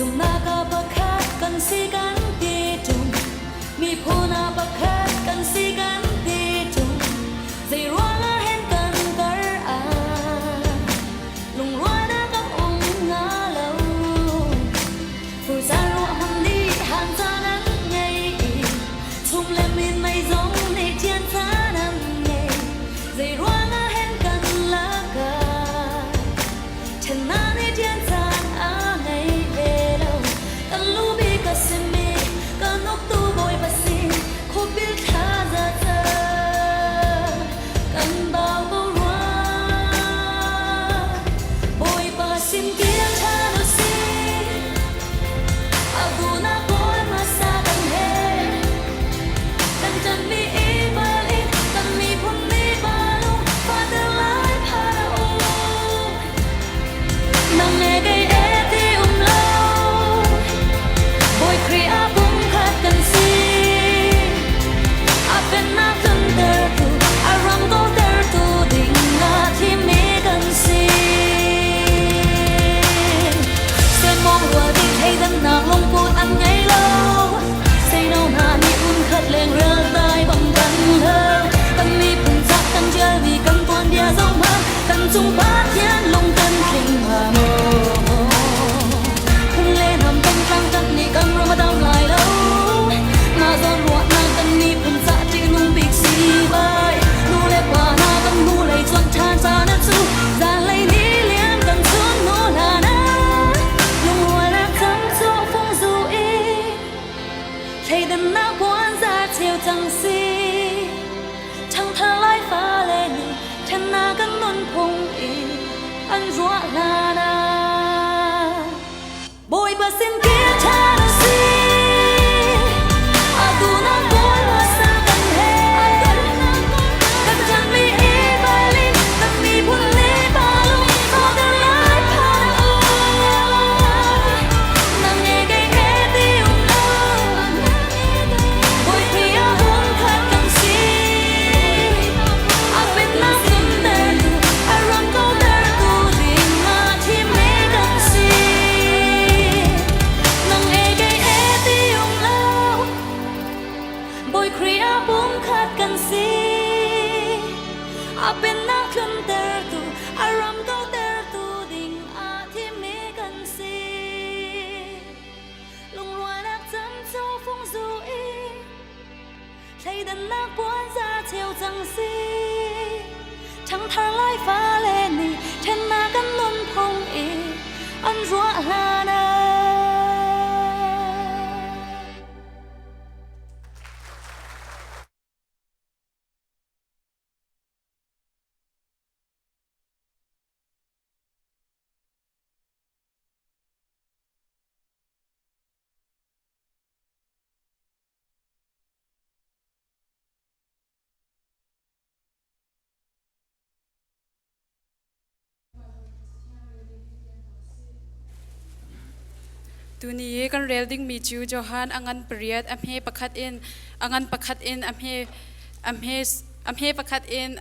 Zumnak ah pakhat kan si kan ti ṭung, miphun ah pakhat kan si kan ti ṭung, zeiruangah hen kan kar ah lungrualnak a um hnga lo. Furcaan ruah hmang nih hang caan an ngei i chum le minmei zong nih ṭian caan an ngei. Zeiruangah hen kan lakah ṭhennak nih ṭian caan a ngei ve lo. Kan lu bik a simi kan uktu Bawipa sin khuapil thla za cang kan bau ko rua. Bawipa sin kir ṭhan u sih, a duhnak kawl hmasa kan herh. Kan ṭanhmi i bal in kan miphun nih balung fahter lai phan a um. Nang le kei e ti um lo, Bawi Khrih ah pumkhat kan si. A pennak tluntertu, a ram kautertu ding ah thimmi kan si. Semmawng rual ding thleidannak lungput an ngei lo. Seino hna nih hmunkhat lengrial dai bang kan hal. Kan miphun cak kan ṭialmi kan tuanbia zohhmanh, kan cung Pathian lung kan tling hnga maw? Phun le hnam kan tlangtat nih kan ram a dam lai lo. Mah zawn ruahnak kan miphun ca ṭihnung bik si bai. Nu le pa hna kan hnulei cuanh ṭhan caan a cu. Zanlei ni liam kan chun hnu hlan ah lungrualnak cam cu fung zu i thleidannak puanzar cheu cang si. Ṭhangthar lai fale nih ṭhennak kan nunphung i an ruah hlan ah Bawipa sin kir ṭhan u sih. A duhnak kawl hmasa kan herh. Kan ṭanhmi i bal in kan miphun le pa lung thawhter lai phan a um. Nang nge kei he ti um lo. Bawi Khrih ah hmunkhat kan si. A pennak tluntertu, a ram kautertu ding ah thimmi kan si. Nang e kei e ti um lo. Bawi Khrih ah pumkhat kan si. A pennak tluntertu, a ram kautertu ding ah thimmi kan si. Lungrualnak cam cu fung zu i thleidannak puanzar cheu cang si. Ṭhangthar lai fale nih ṭhennak kan nunphung i an ruah hlan ah. Tuni i kan rel dingmi cu Johan a ngan pariat a hme pakhat in a ngan pakhat in a hme a hme a hme pakhat in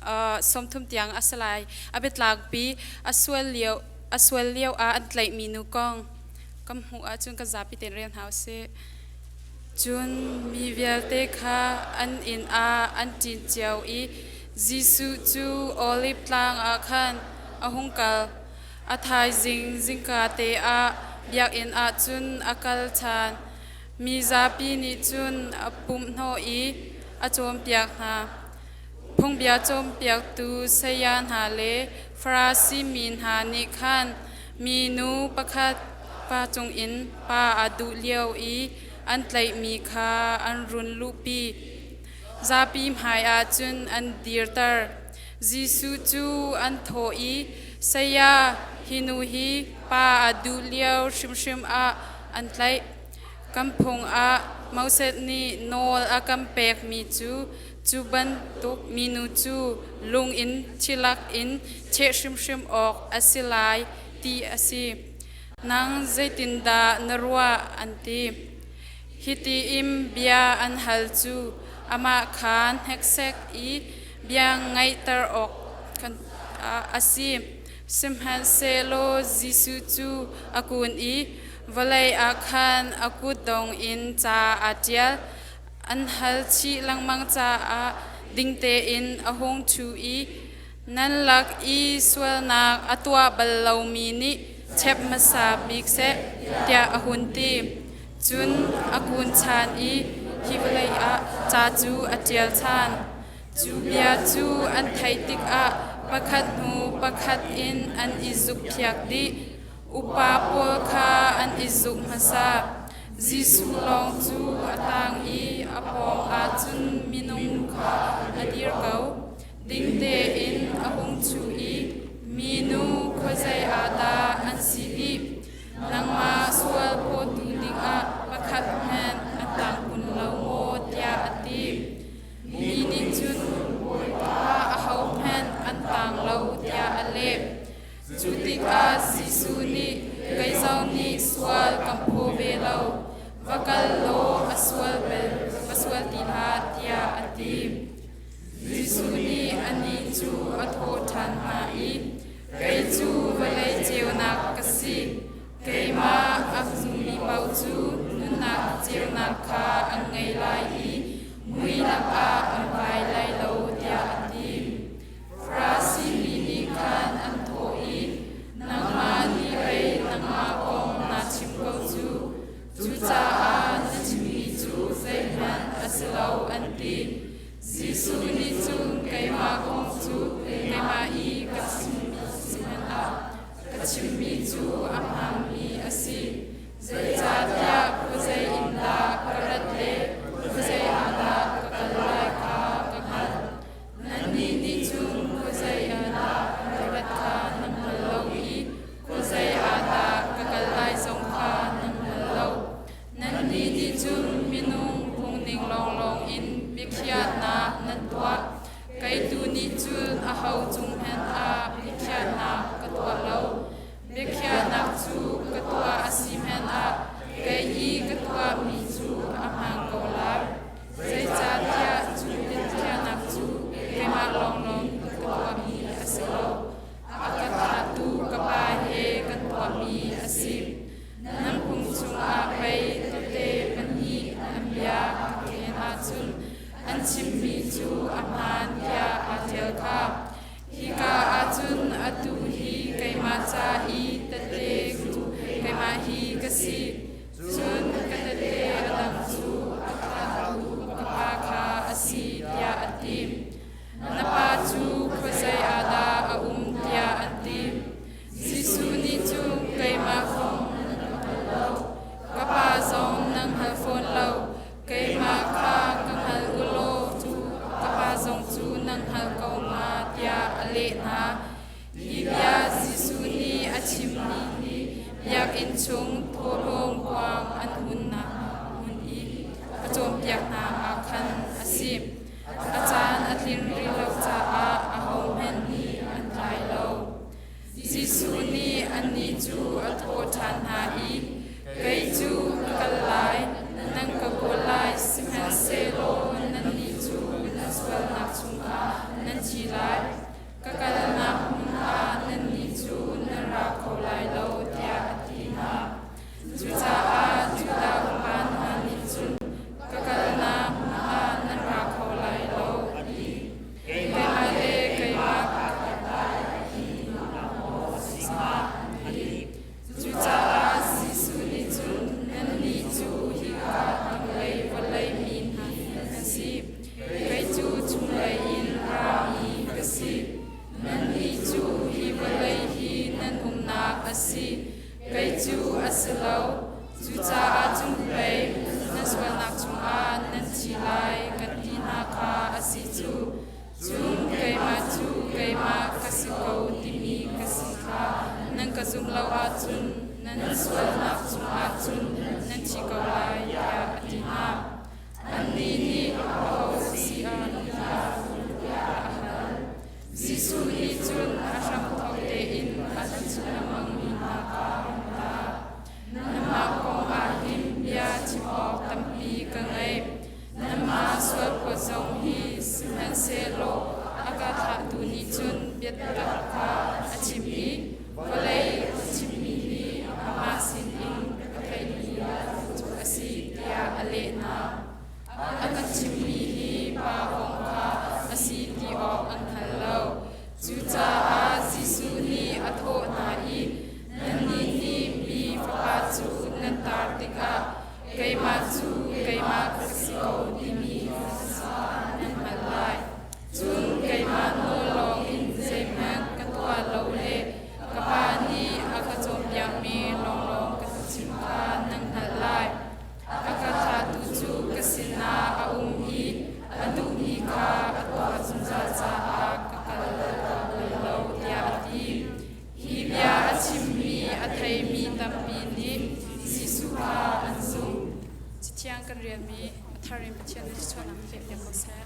30 tiang a si lai. A biatlangpi a sual lio a sual lio ah an tlaihmi nu kong kan hmuh ahcun kan zapi tein rel hna usih. Cun mi vialte kha an inn ah an ṭin cio i Jesuh cu Oliv tlang ah khan a hung kal. A thaizing zingkate ah biakinn ah cun a kal ṭhan. Mi zapi nih cun a pumhhnawh i a cawnpiak hna. Phungbia cawnpiaktu saya hna le Farasi mi hna nih khan minu pakhat pa cungin pa a duh lio i an tlaihmi kha an run luhpi. Zapi hmaiah cun an dirter. Jesuh cu an thawh i, Saya, hi nu hi pa a duh lio hrimhrim ah an tlaih. Kan phung ah Moses nih nawl a kan pekmi cu cu bantuk minu cu lung in thilak in cheh hrimhrim awk a si lai ti a si. Nang zeitindah na ruah? an ti. Hiti in bia an hal cu amah kha hneksek i bia ngaihter awk a si. Sihmanhsehlaw Jesuh cu a kun i vawlei ah khan a kutdong in ca aa ṭial. An hal chih lengmang caah ding tein a hung ṭhu i nan lak i sualnak a tuah bal lomi nih chep hmasa bik seh tiah a hun ti. Cun a kun ṭhan i hi vawlei ah ca cu a ṭial ṭhan. Cu bia cu an theih tikah pakhat hnu pakhat in an i zukphiak dih. Upa pawl kha an i zuk hmasa. Jesuh lawng cu a tang i a pawng ah cun minung kha a dir ko. Ding tein a hung ṭhu i minu khuazei ah dah an si dih? Nangmah sual phawtu dingah pakhat hmanh a tang kun lo maw? tiah a ti. Mi nih cun Bawipa ahohmanh an tang lo tiah a leh. Cu tikah Jesuh nih kei zong nih sual kan phaw ve lo, va kal law a sual bel va sual ti hlah tiah a ti. Jesuh nih anih cu a thawh ṭhan hna i kei cu vawlei ceunak ka si. Keimah a zummi paoh cu nunnak ceunak kha an ngei lai i mui lakah an vai lai lo tiah a ti. Farasi mi nih khan an thawh i, Nangmah nih pei nangmah kong naa chim ko cu, cucaah na chimmi cu zeihmanh a si lo, an ti. Jesuh nih cun keimah kong cu keimah i ka chimmi si hmanh ah ka chimmi cu a hmaanmi a si. Zeicahtiah khuazei in dah ka rat le khuazei ah dah ka kal lai kha ka hngalh. Nannih nih cun khuazei ah dah ka rat kha nan hngal lo i khuazei ah dah ka kal lai zong kha nan hngal lo. Nannih nih cun minung phungning lawnglawng in biakhiahnak nan tuah. Kei tu nih cun aho cung hmanh ah biakhiahnak ka tuah lo. Biakhiahnak cu ka tuah a si hmanh ah kei i ka tuahmi cu a hmaan ko lai. Zeicahtiah cu biakhiahnak cu keimah lawnglawng ka tuahmi a si lo. A ka thlahtu ka Pa he kan tuahmi a si. Nan pum chungah pei tete pahnih an bia ka khen ahcun an chimmi cu a hmaan tiah aa ṭial kha. Hika ahcun atu hi keimah ca i tete cu keimah hi ka si. Cun ka tete a dang cu a thlahtu ka pa kha a si tiah a ti. Na pa cu khuazei ah dah a um tiah an ti. Jesuh nih cun keimah kong nan hngal lo, ka pa zong nan hngal fawn lo. Keimah kha ka hngal u law cu ka pa zong cu nan hngalh ko hnga tiah a leh hna. Hi bia Jesuh nih a chimmi hi biakinn chung thawhlawm kuang an hunnak hmun i a cawnpiak hna ah khan a si. A caan a tlin rih lo caah ahohmanh nih an tlai lo. Jesuh nih annih cu a thawh ṭhan hna i, Kei Nan sualnak chungah cun nan thi ko lai, tiah a ti hna. Annih nih aho si ah tiah a hal. Jesuh nih cun a hramthawk tein a chim lengmangmi hna kha a hung hna. Nangmah kong ah hin bia chim awk tampi ka ngei. Nangmah sualphawt zong hi sihmanhsehlaw a ka thlahtu nih cun biatak kha a chim i vawlei a chimmi hi amah sinin ka theihmi cu a si, tiah a leh hna. A ka chimmi hi pa kong kha a si ti awk an hngal lo. Cucaah Jesuh nih a thawh hna i, Nannih nih mi Fapa cu nan tar tikah keimah cu keimah ka si ko timi nan hngalh lai. Cun keimah nawl lawngin zeihmanh ka tuah lo le ka Pa nih a ka cawnpiakmi lawnglawng ka chim kha nan hngalh lai. A ka thlahtu cu ka sinah a um i a duhmi kha a tuah zungzal caah ka kal bal lo, tiah a ti. Hi bia a chimmi a theimi tampi nih Jesuh kha an zumh. Cathiang kan relmi a thar in Pathian nih thluachuahnak pek piak ko seh.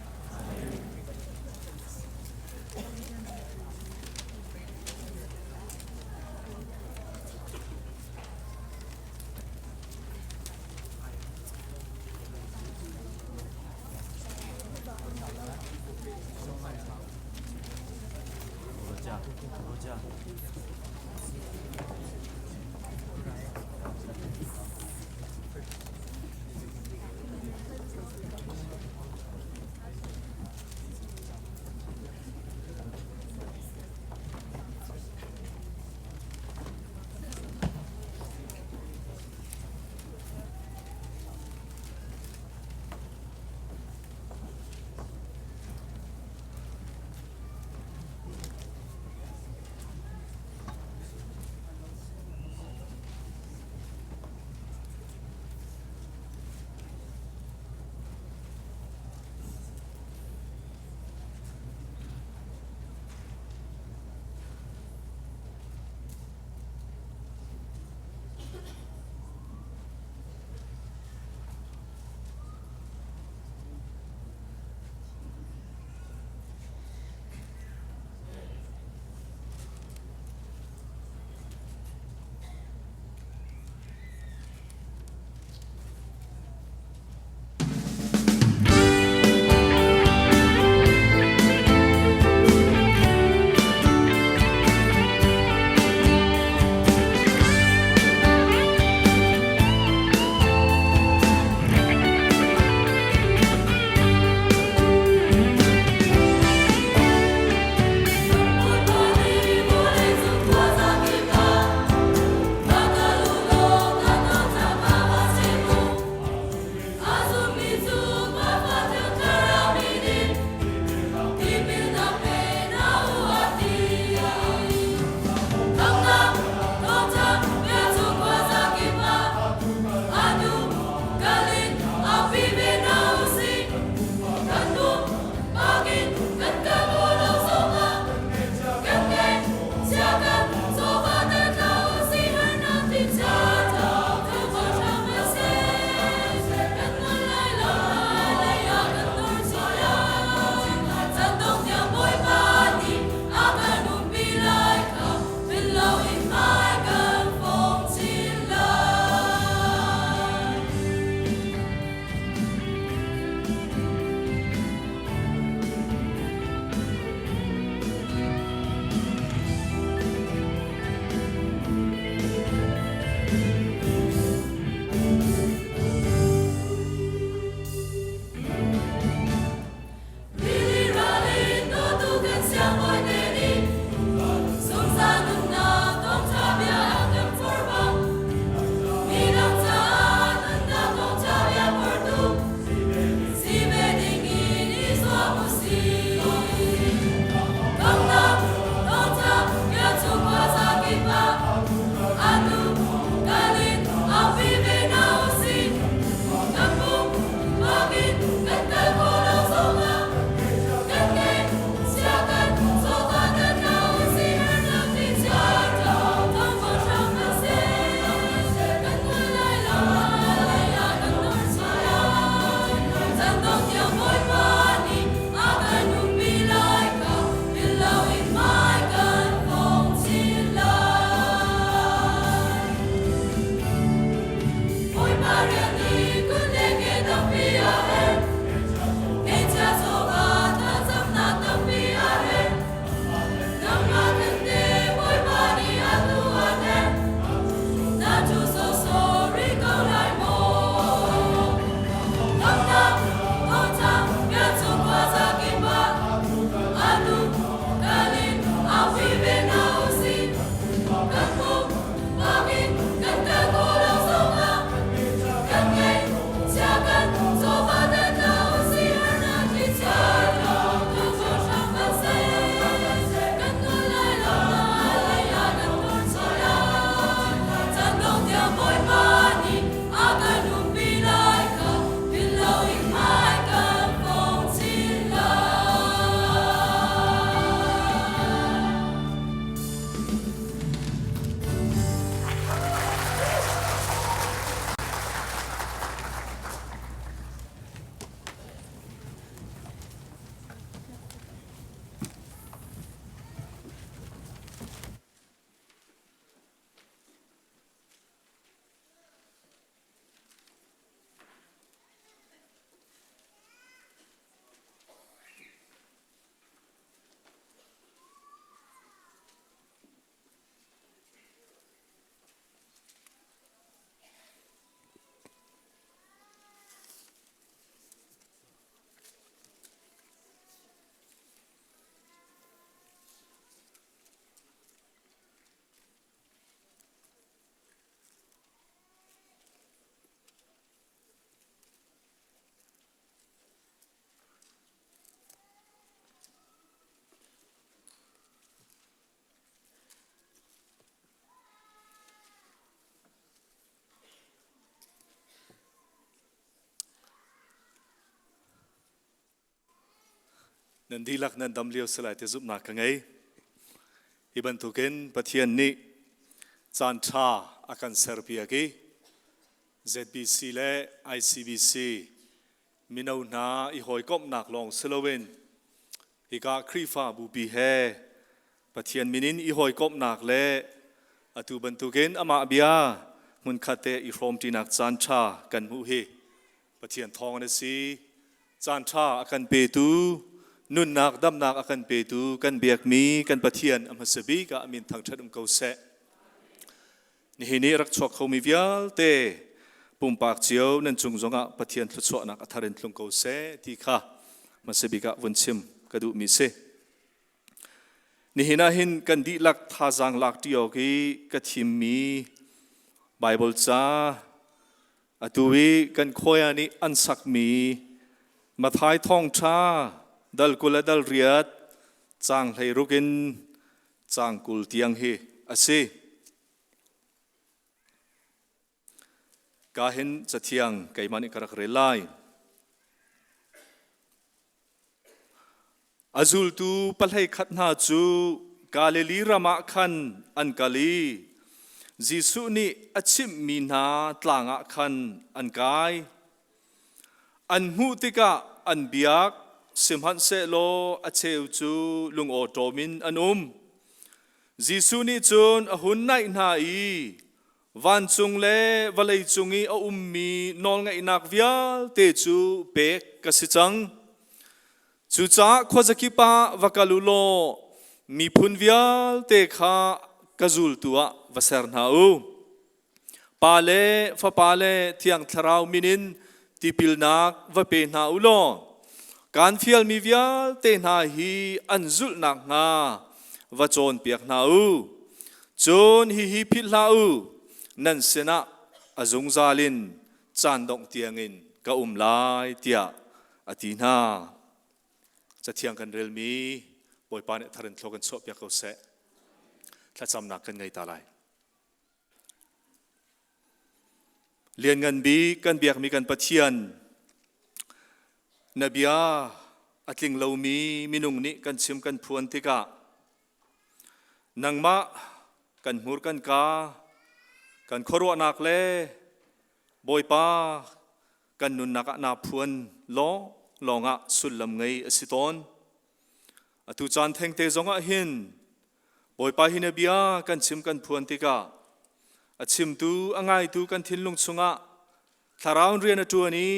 Nan dihlak nan dam lio si lai ti zumhnak ka ngei. Hi bantukin Pathian nih caan ṭha a kan serpiak i ZBC le ICBC mino hna i hawikomhnak lawng si loin hika Khrihfa bupi he Pathian min in i hawikomhnak le atu bantukin amah bia hmunkhat te i hrawmṭinak caan ṭha kan hmuh hi Pathian thawng in a si. Caan ṭha a kan petu, nunnak damnak a kan petu kan biakmi kan Pathian a hmasa bik ah a min thangṭhat um ko seh. Nihin i rak chuak khomi vialte pumpak cio nan cung zongah Pathian thluachuahnak a thar in tlung ko seh ti kha hmasa bik ah vun chim ka duhmi si. Nihin ah hin kan dihlak thazaang lak ṭi awk i ka thimmi Baibal ca atu i kan khuai nih an sakmi Matthai thawngṭha dal 20 le dal 8 caang 16 in caang 20 tiang hi a si. Ka hin cathiang keimah nih ka rak rel lai. A zultu pahlei khat hna cu Galilee ram ah khan an kal i Jesuh nih a chimhmi hna tlang ah khan an kai. An hmuh tikah an biak, sihmanhsehlaw a cheu cu lungawṭawm in an um. Jesuh nih cun a hun naih hna i Vancung le vawlei cung i a ummi nawlngeihnak vialte cu pek ka si cang. Cucaah khuazakip ah va kal u law miphun vialte kha ka zultu ah va ser hna u. Pa le Fapa le Thiang Thlarau min in tipilnak va pe hna u law kaan fialmi vialte hna hi an zulh nakhnga va cawnpiak hna u. Cun hihi philh hlah u, nan sinah a zungzal in caan dongh tiangin ka um lai, tiah a ti hna. Cathiang kan relmi Bawipa nih thar in thlaw kan chuahpiak ko seh. Thlacamnak kan ngei ta lai. Lianngan bik kan biakmi kan Pathian, na bia a tling lomi minung nih kan chim kan phuan tikah nangmah kan hmur kan ka kan khuaruahnak le Bawipa kan nunnak ah naa phuan lawng lawngah sullam ngei a si tawn. Atu caan thengte zongah hin Bawipa hi na bia kan chim kan phuan tikah a chimtu a ngaitu kan thinlung chungah thlarau rian a ṭuan i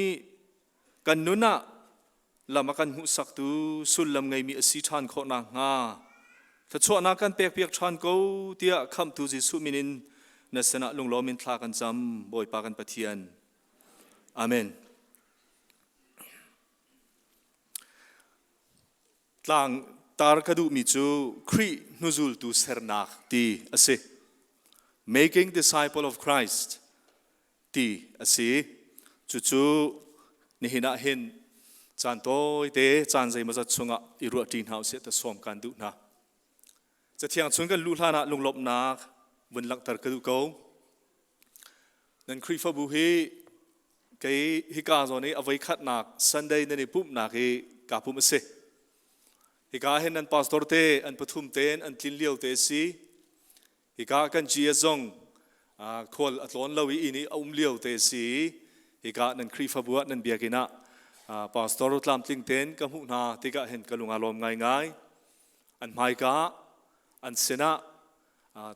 kan nun ah lam a kan hmuhsaktu sullam ngeimi a si ṭhan khawh nakhnga thluachuahnak kan pekpiak ṭhan ko tiah khamhtu Jesuh min in na sinah lunglawm in thla kan cam Bawipa kan Pathian. Amen. Tlang tar ka duhmi cu Khrih hnuzultu sernak ti a si. Making disciple of Christ ti a si. Cucu nihin ah hin caan tawite caan zeimawzat chungah i ruahṭi hna usih ta sawm kan duh hna. Cathiang chung kan luh hlan ah lunglawmhnak vun langhter ka duh ko. Nan Khrihfabu hi kei hika zawn i a voi khatnak Sunday nan i pumhnak hi kaa pumh a si. Hika hin nan pastor te an pathum tein an tlin lio te a si. Hika kan GS zong khual a tlawn lo i inn i a um lio te a si. Hika nan Khrihfabu ah nan biakinn ah pastor tlamtling tein ka hmuh hna tikah hin ka lung aa lawm ngaingai. An hmaika an sinah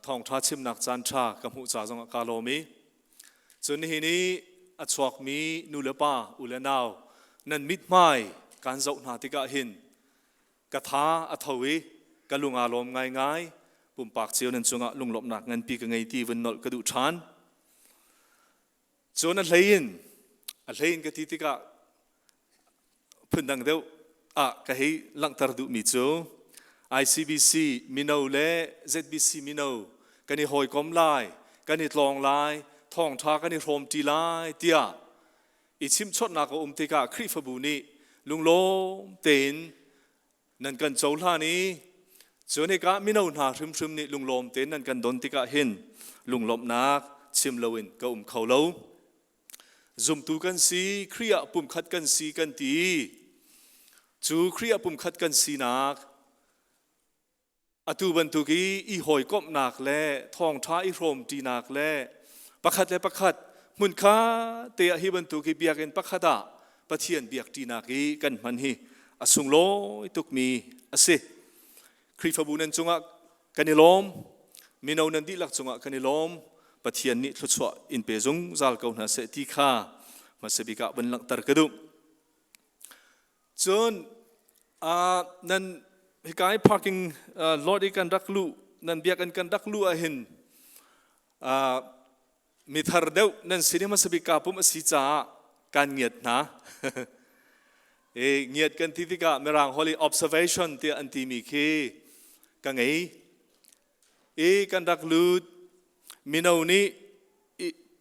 thawngṭha chimnak caan ṭha ka hmuh ca zongah kaa lawm i cun nihin i a chuakmi nu le pa u le nau nan mithmai kaan zoh hna tikah hin ka tha a tho i ka lung aa lawm ngaingai. Pumpak cio nan cungah lunglawmhnak nganpi ka ngei ti vun nolh ka duh ṭhan. Cun a hlei in ka ti tikah phundang deuh ah ka hei langhter duhmi cu ICBC mino le ZBC mino kan i hawikom lai, kan i tlawng lai, thawngṭha kan i hrawmṭi lai tiah i chimhchawtnak a um tikah Khrihfabu nih lunglawm tein nan kan cohlan i cun hika mino hna hrimhrim nih lunglawm tein nan kan don tikah hin lunglawmhnak chim loin ka um kho lo. Zumtu kan si, Khrih ah pumkhat kan si kan ti. Cu Khrih ah pumkhat kan sinak atu bantuk i i hawikomhnak le thawngṭha i hrawmṭinak le pakhat le pakhat hmunkha te ah hi bantuk hi biakinn pakhat ah Pathian biakṭinak i kan hman hi a sunglawi tukmi a si. Khrihfabu nan cungah kan i lawm, mino nan dihlak cungah kan i lawm. Pathian nih thluachuah in pe zungzal ko hna seh ti kha hmasa bik ah vun langhter ka duh. Cun nan hika i parking lot i kan rak luh nan biakinn kan rak luh ahhin mithar deuh nan sin i hmasa bik kaa pumh a si caah kan ngiat hna. E, ngiat kan ti tikah Mirang holh i observation tiah an timi khi ka ngei. I kan rak lut mino nih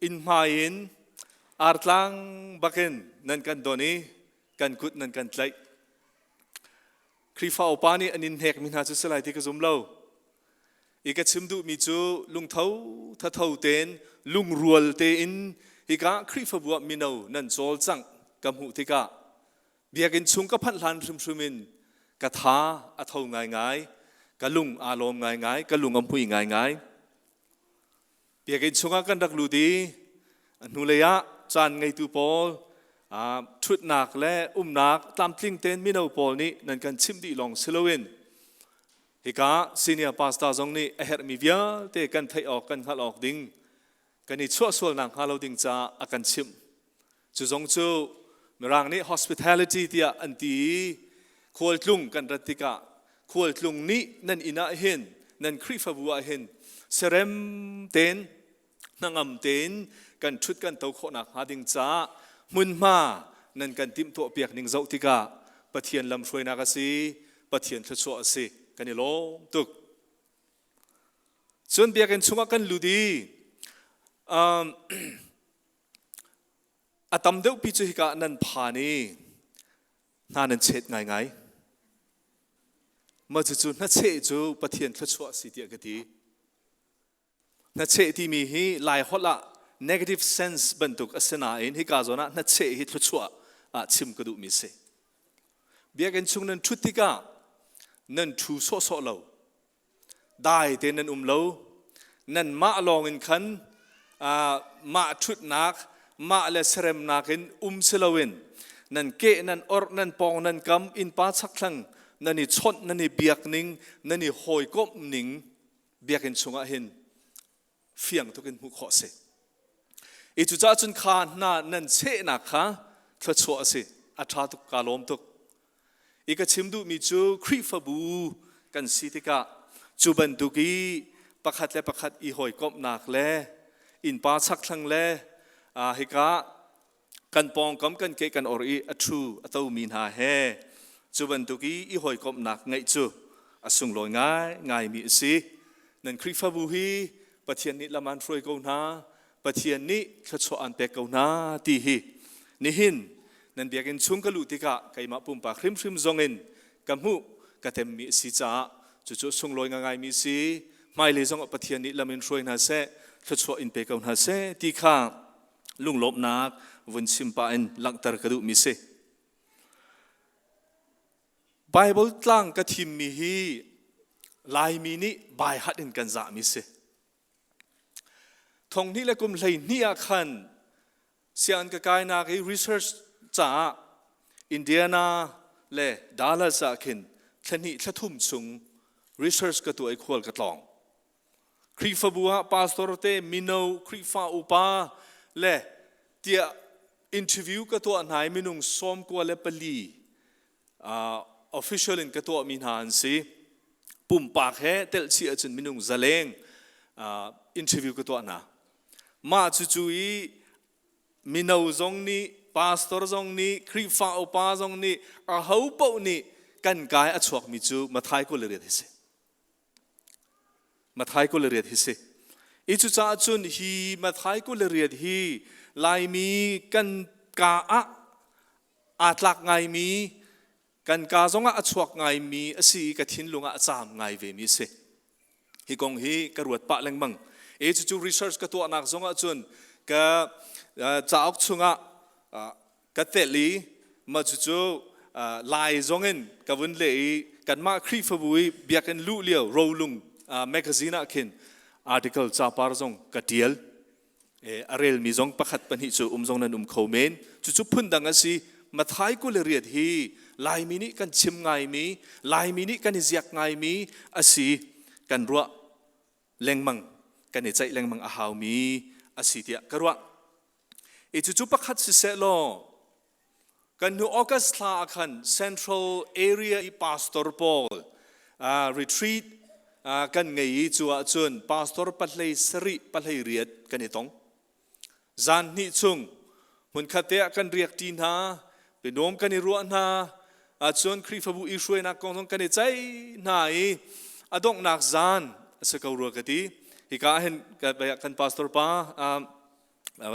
inn hmai in artlang bakin nan kan don i kan kut nan kan tlaih. Khrihfa upa nih an in hnekmi hna cu si lai ti ka zum lo. I ka chim duhmi cu lungtho thatho tein lungrual tein hika Khrihfabu ah mino nan cawlcangh ka hmuh tikah biakinn chung ka phanh hlan hrimhrim in ka tha a tho ngaingai, ka lung aa lawm ngaingai, ka lung a hmui ngaingai. Biakinn chungah kan rak lut i a hnulei ah caan ngeitu pawl ṭhutnak le umnak tlamtling tein mino pawl nih nan kan chimh dih lawng si loin hika senior pastor zong nih a herhmi vialte kan theih awk kan hngalh awk ding kan i chuahsualnak hnga lo ding caah a kan chimh. Cu zong cu Mirang nih hospitality tiah an ti i khualtlung kan rat tikah khualtlung nih nan inn ah hin nan Khrihfabu ah hin serem tein hnangam tein kan ṭhut kan to khawhnak hnga ding caah hmunhma nan kan timhtuah piak ning zoh tikah Pathian lamhruainak a si, Pathian thluachuah a si. Kan i lawm tuk. Cun biakinn chungah kan lut i A tam deuhpi cu hika nan phan i hna nan chet ngaingai. Mah cucu hnacheh cu Pathian thluachuah a si tiah ka ti. Hnacheh timi hi Lai holh ah negative sense bantuk a si nain hika zawn ah hnacheh hi thluachuah ah chim ka duhmi a si. Biakinn chung nan ṭhut tikah nan ṭhu sawhsawh lo. Dai tein nan um lo. Nanmah lawng in khan mah ṭhutnak, mah le seremnak in um si loin nan keh, nan orh, nan pawng, nan kam, innpa chakthlang nan i chawnh, nan i biak ning, nan i hawikomh ning biakinn chungah hin fiang tuk in hmuh khawh a si. I cucaah cun kha hna nan chehnak kha thluachuah a si. A ṭha tuk, kaa lawm tuk. I ka chim duhmi cu Khrihfabu kan si tikah cu bantuk i pakhat le pakhat i hawikomhnak le innpa chakthlang le hika kan pawngkam kan ke kan or i a ṭhu a tomi hna he cu bantuk i i hawikomhnak ngeih cu a sunglawi ngai ngaimi a si. Nan Khrihfabu hi Pathian nih lam aan hruai ko hna, Pathian nih thluachuah aan pek ko hna ti hi nihin nan biakinn chung ka luh tikah keimah pumpak hrimhrim zongin ka hmuh ka temmi a si caah cucu sunglawi ngaingaimi a si. Hmailei zongah Pathian nih lam in hruai hna seh, thluachuah in pe ko hna seh ti kha lunglawmhnak vun chim pah in langhter ka duhmi si. Bible tlang ka thimmi hi Laimi nih baihat in kan zahmi si. Thong hnih le kum 12 ah khan sianginn ka kainak i research caah Indiana le Dallas ah khin thlahnih thlathum chung research ka tuah i khual ka tlawng. Khrihfabu ah pastor te mino Khrihfa upa le tiah interview ka tuah hna i minung 94 official in ka tuahmi hna an si. Pumpak he telhchih ahcun minung zaleng interview ka tuah hna. Mah cucu i mino zong nih pastor zong nih Khrihfa upa zong nih aho paoh nih kan kai a chuakmi cu Mathai 28 hi si. Matthai 28 hi si. I cucaah cun hi Matthai 28 hi Laimi kan ka ah aa tlak ngaimi, kan ka zongah a chuak ngaimi a si i ka thinlung ah a caam ngai vemi a si. Hi kong hi ka ruat pah lengmang. E cucu research ka tuahnak zongah cun ka cauk chungah ka telh i mah cucu Lai zong in ka vun leh i kanmah Khrihfabu i biakinn luh lio rolung magazine ah khin article capar zong ka tial. A relmi zong pakhat pahnih cu um zong nan um kho men. Cucu phundang a si. Mathai 28 hi Laimi nih kan chim ngaimi, Laimi nih kan i ziak ngaimi a si. Kan ruah lengmang, kan i ceih lengmang a haumi a si tiah ka ruah. I cucu pakhat siseh law, kan hnu August thla ah khan Central Area i pastor pawl retreat kan ngei i cu ahcun pastor pahlei sarih pahlei riat kan i tong. Zan hnih chung hmunkhat te ah kan riak ṭi hna, bianuam kan i ruah hna, ahcun Khrihfabu i hruainak kong zong kan i ceih hna i a donghnak zan a si ko rua ka ti. Hika ah hin kan pastor pa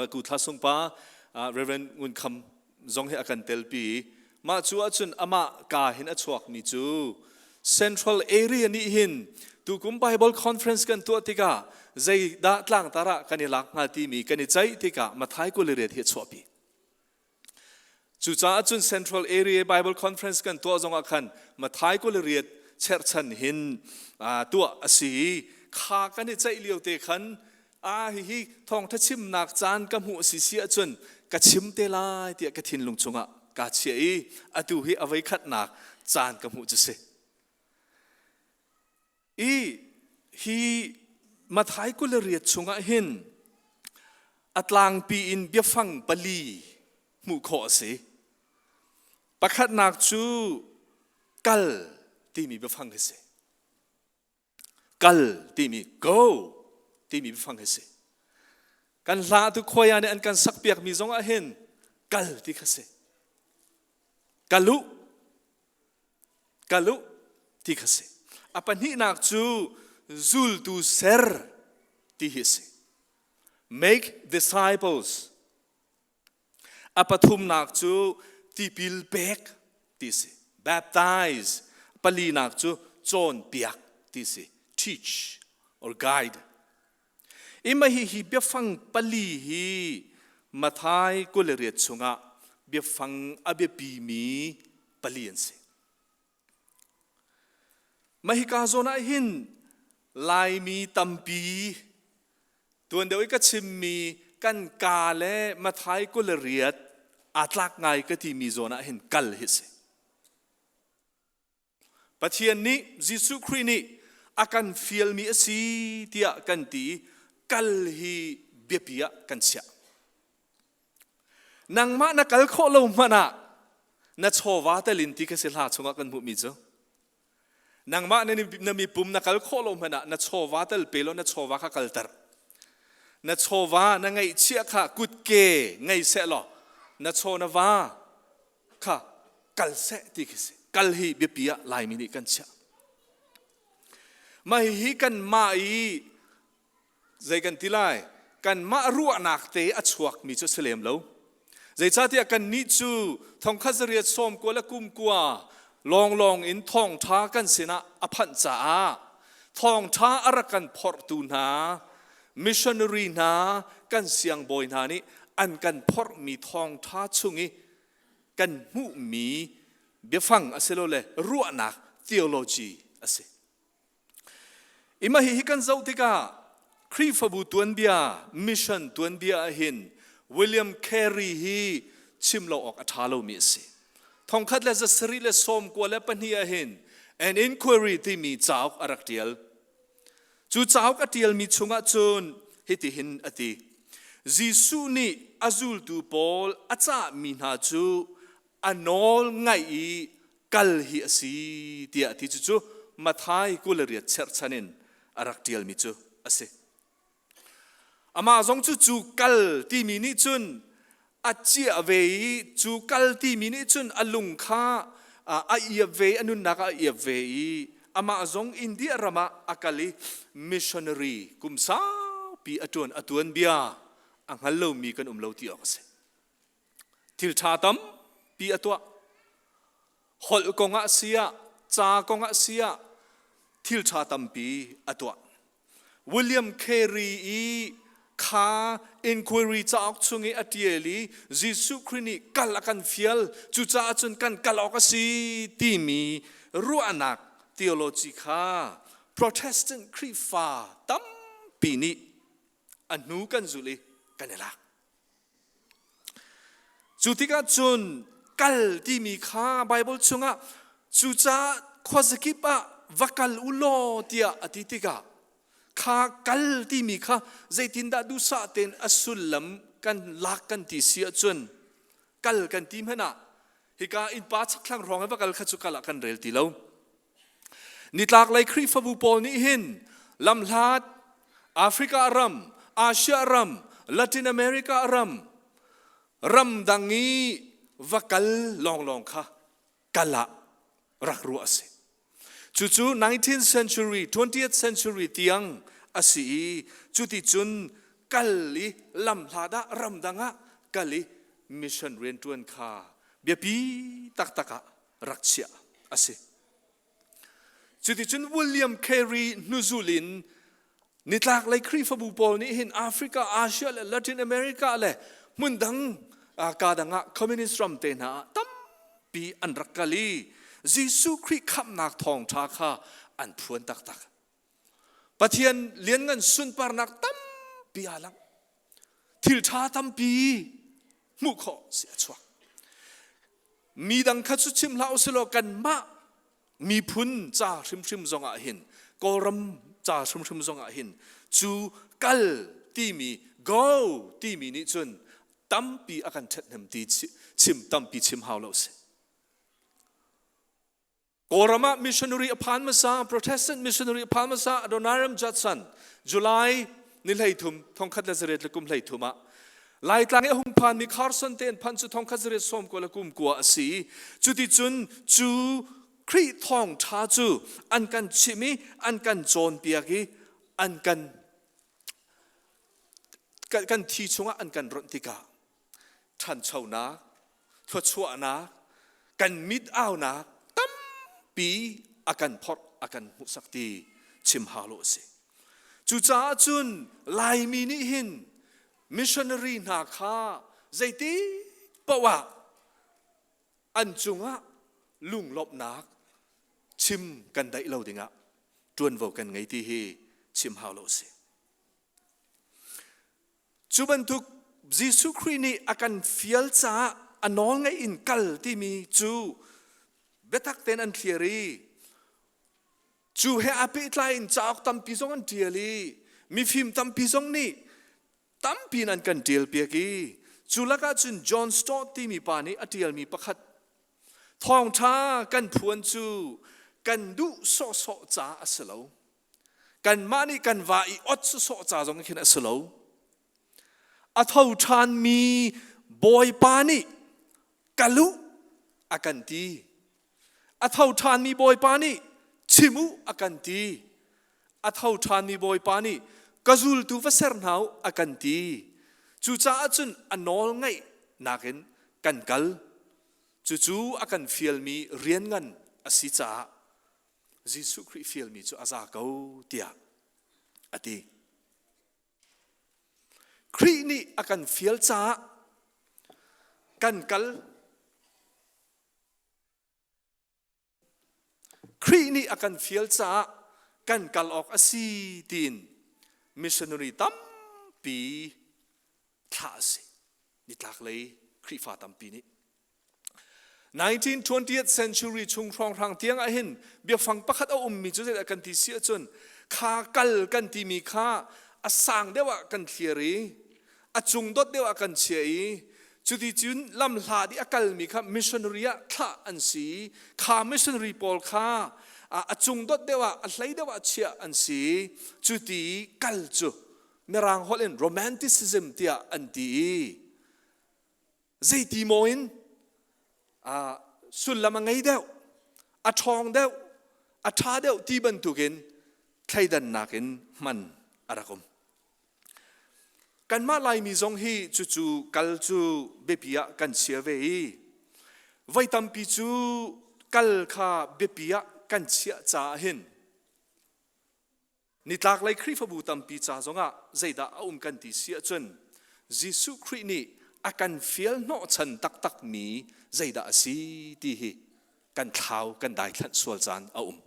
Ku Thla Sung pa Reverend Ngun Kham zong hi a kan telpi. Mah cu ahcun amah ka hin a chuakmi cu Central Area nih hin tukum Bible Conference kan tuah tikah zeidah tlangtar ah kan i lak hnga timi kan i ceih tikah Mathai 28 hi a chuahpi. Cucaah cun Central Area Bible Conference kan tuah zongah khan Mathai 28 cherhchan hin tuah a si i kha kan i ceih lio te khan a hihi thawngtha chimnak caan ka hmuh si si ahcun ka chim te lai tiah ka thinlung chungah kaa chiah i atu hi a voikhatnak caan ka hmuh cu si. I hi Mathai 28 chungah hin a tlangpi in biafang pali hmuh khawh a si. Pakhatnak cu kal timi biafang hi si. Kal timi go timi biafang hi si. Kan hla tu khuaya nih an kan sakpiakmi zong ah hin kal ti kha si. Kal u kal u ti kha si. A pahnihnak cu zultu ser ti hi a si. Make disciples. A pathumnak cu tipil pek ti si. Baptize. Palinak cu cawnpiak ti si. Teach or guide. Ima hi hi biafang pali hi Mathai 28 chungah biafang a biapimi pali an si. Mah hika zawn ah hin Laimi tampi tuan deuh i ka chimmi kan ka le Mathai 28 aa tlak ngai ka timi zawn ah hin kal hi si. Pathian nih Jesuh Khrih nih a kan fialmi a si tiah kan ti i kal hi biapi ah kan chiah. Nangmah na kal khawh lo hmanh ah na chawva telin ti kha si hla chungah kan hmuhmi cu. Nangmah na mipum na kal khawh lo hmanh ah na chawva tel pe law na chawva kha kalter. Na chawva na ngeihchiah kha kutke ngei seh law na chaw na va kha kal seh ti khi si. Kal hi biapi ah Laimi nih kan chiah. Mah hihi kanmah i zei kan ti lai kanmah ruahnak te a chuakmi cu a si lem lo zeicahtiah kannih cu thongkhat zariat sawm kua le kum kua lawnglawng in thawngṭha kan sinah a phanh caah thawngṭha a rak kan phorhtu hna missionary hna kan siangbawi hna nih an kan phorhmi thawngṭha chung i kan hmuhmi biafang asilole ruahnak theology a si. Ima hi hi kan zoh tikah Khrihfabu tuanbia, mission tuanbia ahhin William Carey hi chim lo awk a ṭha lomi a si. Thongkhat le zasarih le sawmkua le pahnih ahhin An Inquiry timi cauk a rak ṭial. Cu cauk a ṭialmi chungah cun hitihin a ti. Jesuh nih a zultu pawl a cahmi hna cu a nawl ngaih i kal hi a si tiah a ti. Cucu Mathai 28 cherhchan in a rak ṭialmi cu a si. Amah zong cu cu kal timi nih cun a ciah ve i cu kal timi nih cun a lung kha a iap ve i a nunnak ah a iap ve i amah zong India ram ah a kal i missionary kum saupi a ṭuan a tuanbia a hngal lomi kan um lo ti awk a si. Thil ṭha tampi a tuah. Holh kongah si ah, ca kongah si ah thil ṭha tampi a tuah. William Carey i Kha inquiry cauk chung i a ṭial i Jesuh Khrih nih kal a kan fial, cucaah cun kan kal awk a si timi ruahnak theology kha Protestant Khrihfa tampi nih a hnu kan zulh i kan i lak. Cu tikah cun kal timi kha Baibal chungah cucaah khuazakip ah va kal u law tiah a ti tikah kha kal timi kha zeitindah duhsah tein a sullam kan lak kan ti si ahcun kal kan ti hmanh ah hika innpa chakthlang hrawng i va kal kha cu kal ah kan rel ti lo. Nitlaklei Khrihfabu pawl nih hin lamhlat Africa ram, Asia ram, Latin America ram, ramdang i va kal lawnglawng kha kal ah rak ruah a si. Cucu 19th century, 20th century tiang a si i cuticun kal i lamhlat ah ramdang ah kal i mission rianṭuan kha biapi taktak ah rak chiah a si. Cuticun William Carey hnuzul in nitlaklei Khrihfabu pawl nih hin Africa, Asia le Latin America le hmun dang ka dang ah communist ram te hna ah tampi an rak kal i Jesuh Khrih khamhnak thawngṭha kha an phuan taktak. Pathian lianngan sunparnak tampi aa lang. Thil ṭha tampi hmuh khawh si a chuak. Mi dang kha cu chim hlah usilaw kanmah miphun ca hrimhrim zong ah hin Kawlram ca hrimhrim zong ah hin cu kal timi go timi nih cun tampi a kan ṭhathnem ti chim tampi chim hau lo si. Kawlram ah missionary a phan hmasa, Protestant missionary a phan hmasa Adoniram Judson July ni 13 1913 ah Laitlang i a hung phanmi Carson te an phanh cu 1929 a si. Cuticun cu Khrih thawngṭha cu an kan chimh i an kan cawnpiak i an kan kan thi chungah an kan ronh tikah ṭhanchonak, thluachuahnak, kan mit aunak tampi a kan phorh, a kan hmuhsak ti chim hau lo a si. Cucaah cun Laimi nih hin missionary hna kha zeiti paoh ah an cungah lunglawmhnak chim kan daih lo dingah ṭuanvo kan ngei ti hi chim hau lo a si. Cu bantuk Jesuh Khrih nih a kan fial caah a nawlngaih in kal timi cu biatak tein an thlir i cu he aa pehtlai in cauk tampi zong an ṭial i mifim tampi zong nih tampi in an kan ṭialpiak i cu lakah cun John Stott timi pa nih a ṭialmi pakhat thawngṭha kan phuan cu kan duh sawhsawh ca a si lo. Kanmah nih kan va i ot sawsawh ca zong khin a si lo. A tho ṭhanmi Bawipa nih kal u a kan ti. A tho ṭhanmi Bawipa nih chim u a kan ti. A tho ṭhanmi Bawipa nih ka zultu va ser hna u a kan ti. Cucaah cun a nawl ngaih nakin kan kal. Cucu a kan fialmi rian ngan a si caah Jesuh Khrih fialmi cu a za ko tiah a ti. Khrih nih a kan fial caah kan kal. Khrih nih a kan fial caah kan kal awk a si tiin missionary tampi thlah a si. Nitlaklei Khrihfa tampi nih. 1920th century chung hrawnghrang tiang ah hin biafang pakhat a ummi cu zeidah kan ti si ahcun kha kal kan timi kha a sang deuh ah kan thlir i a cung dot deuh ah kan chia i cuti cun lamhla i a kalmi kha missionary ah thlah an si kha missionary pawl kha a cung dot deuh ah a hlei deuh ah chiah an si cuti kal cu mirang holh in romanticism tiah an ti i Zeiti maw in sullam a ngei deuh, a ṭhawng deuh, a ṭha deuh ti bantukin thleidannak in hman a rak um. Kanmah Laimi zong hi cucu kal cu biapi ah kan chia ve i voi tampi cu kal kha biapi ah kan chiah caah hin. Nitlaklei Khrihfabu tampi ca zongah zeidah a um kan ti si ahcun Jesuh Khrih nih a kan fial hnawhchan taktakmi zeidah a si ti hi kan thlau kan daithlanh sual caan a um.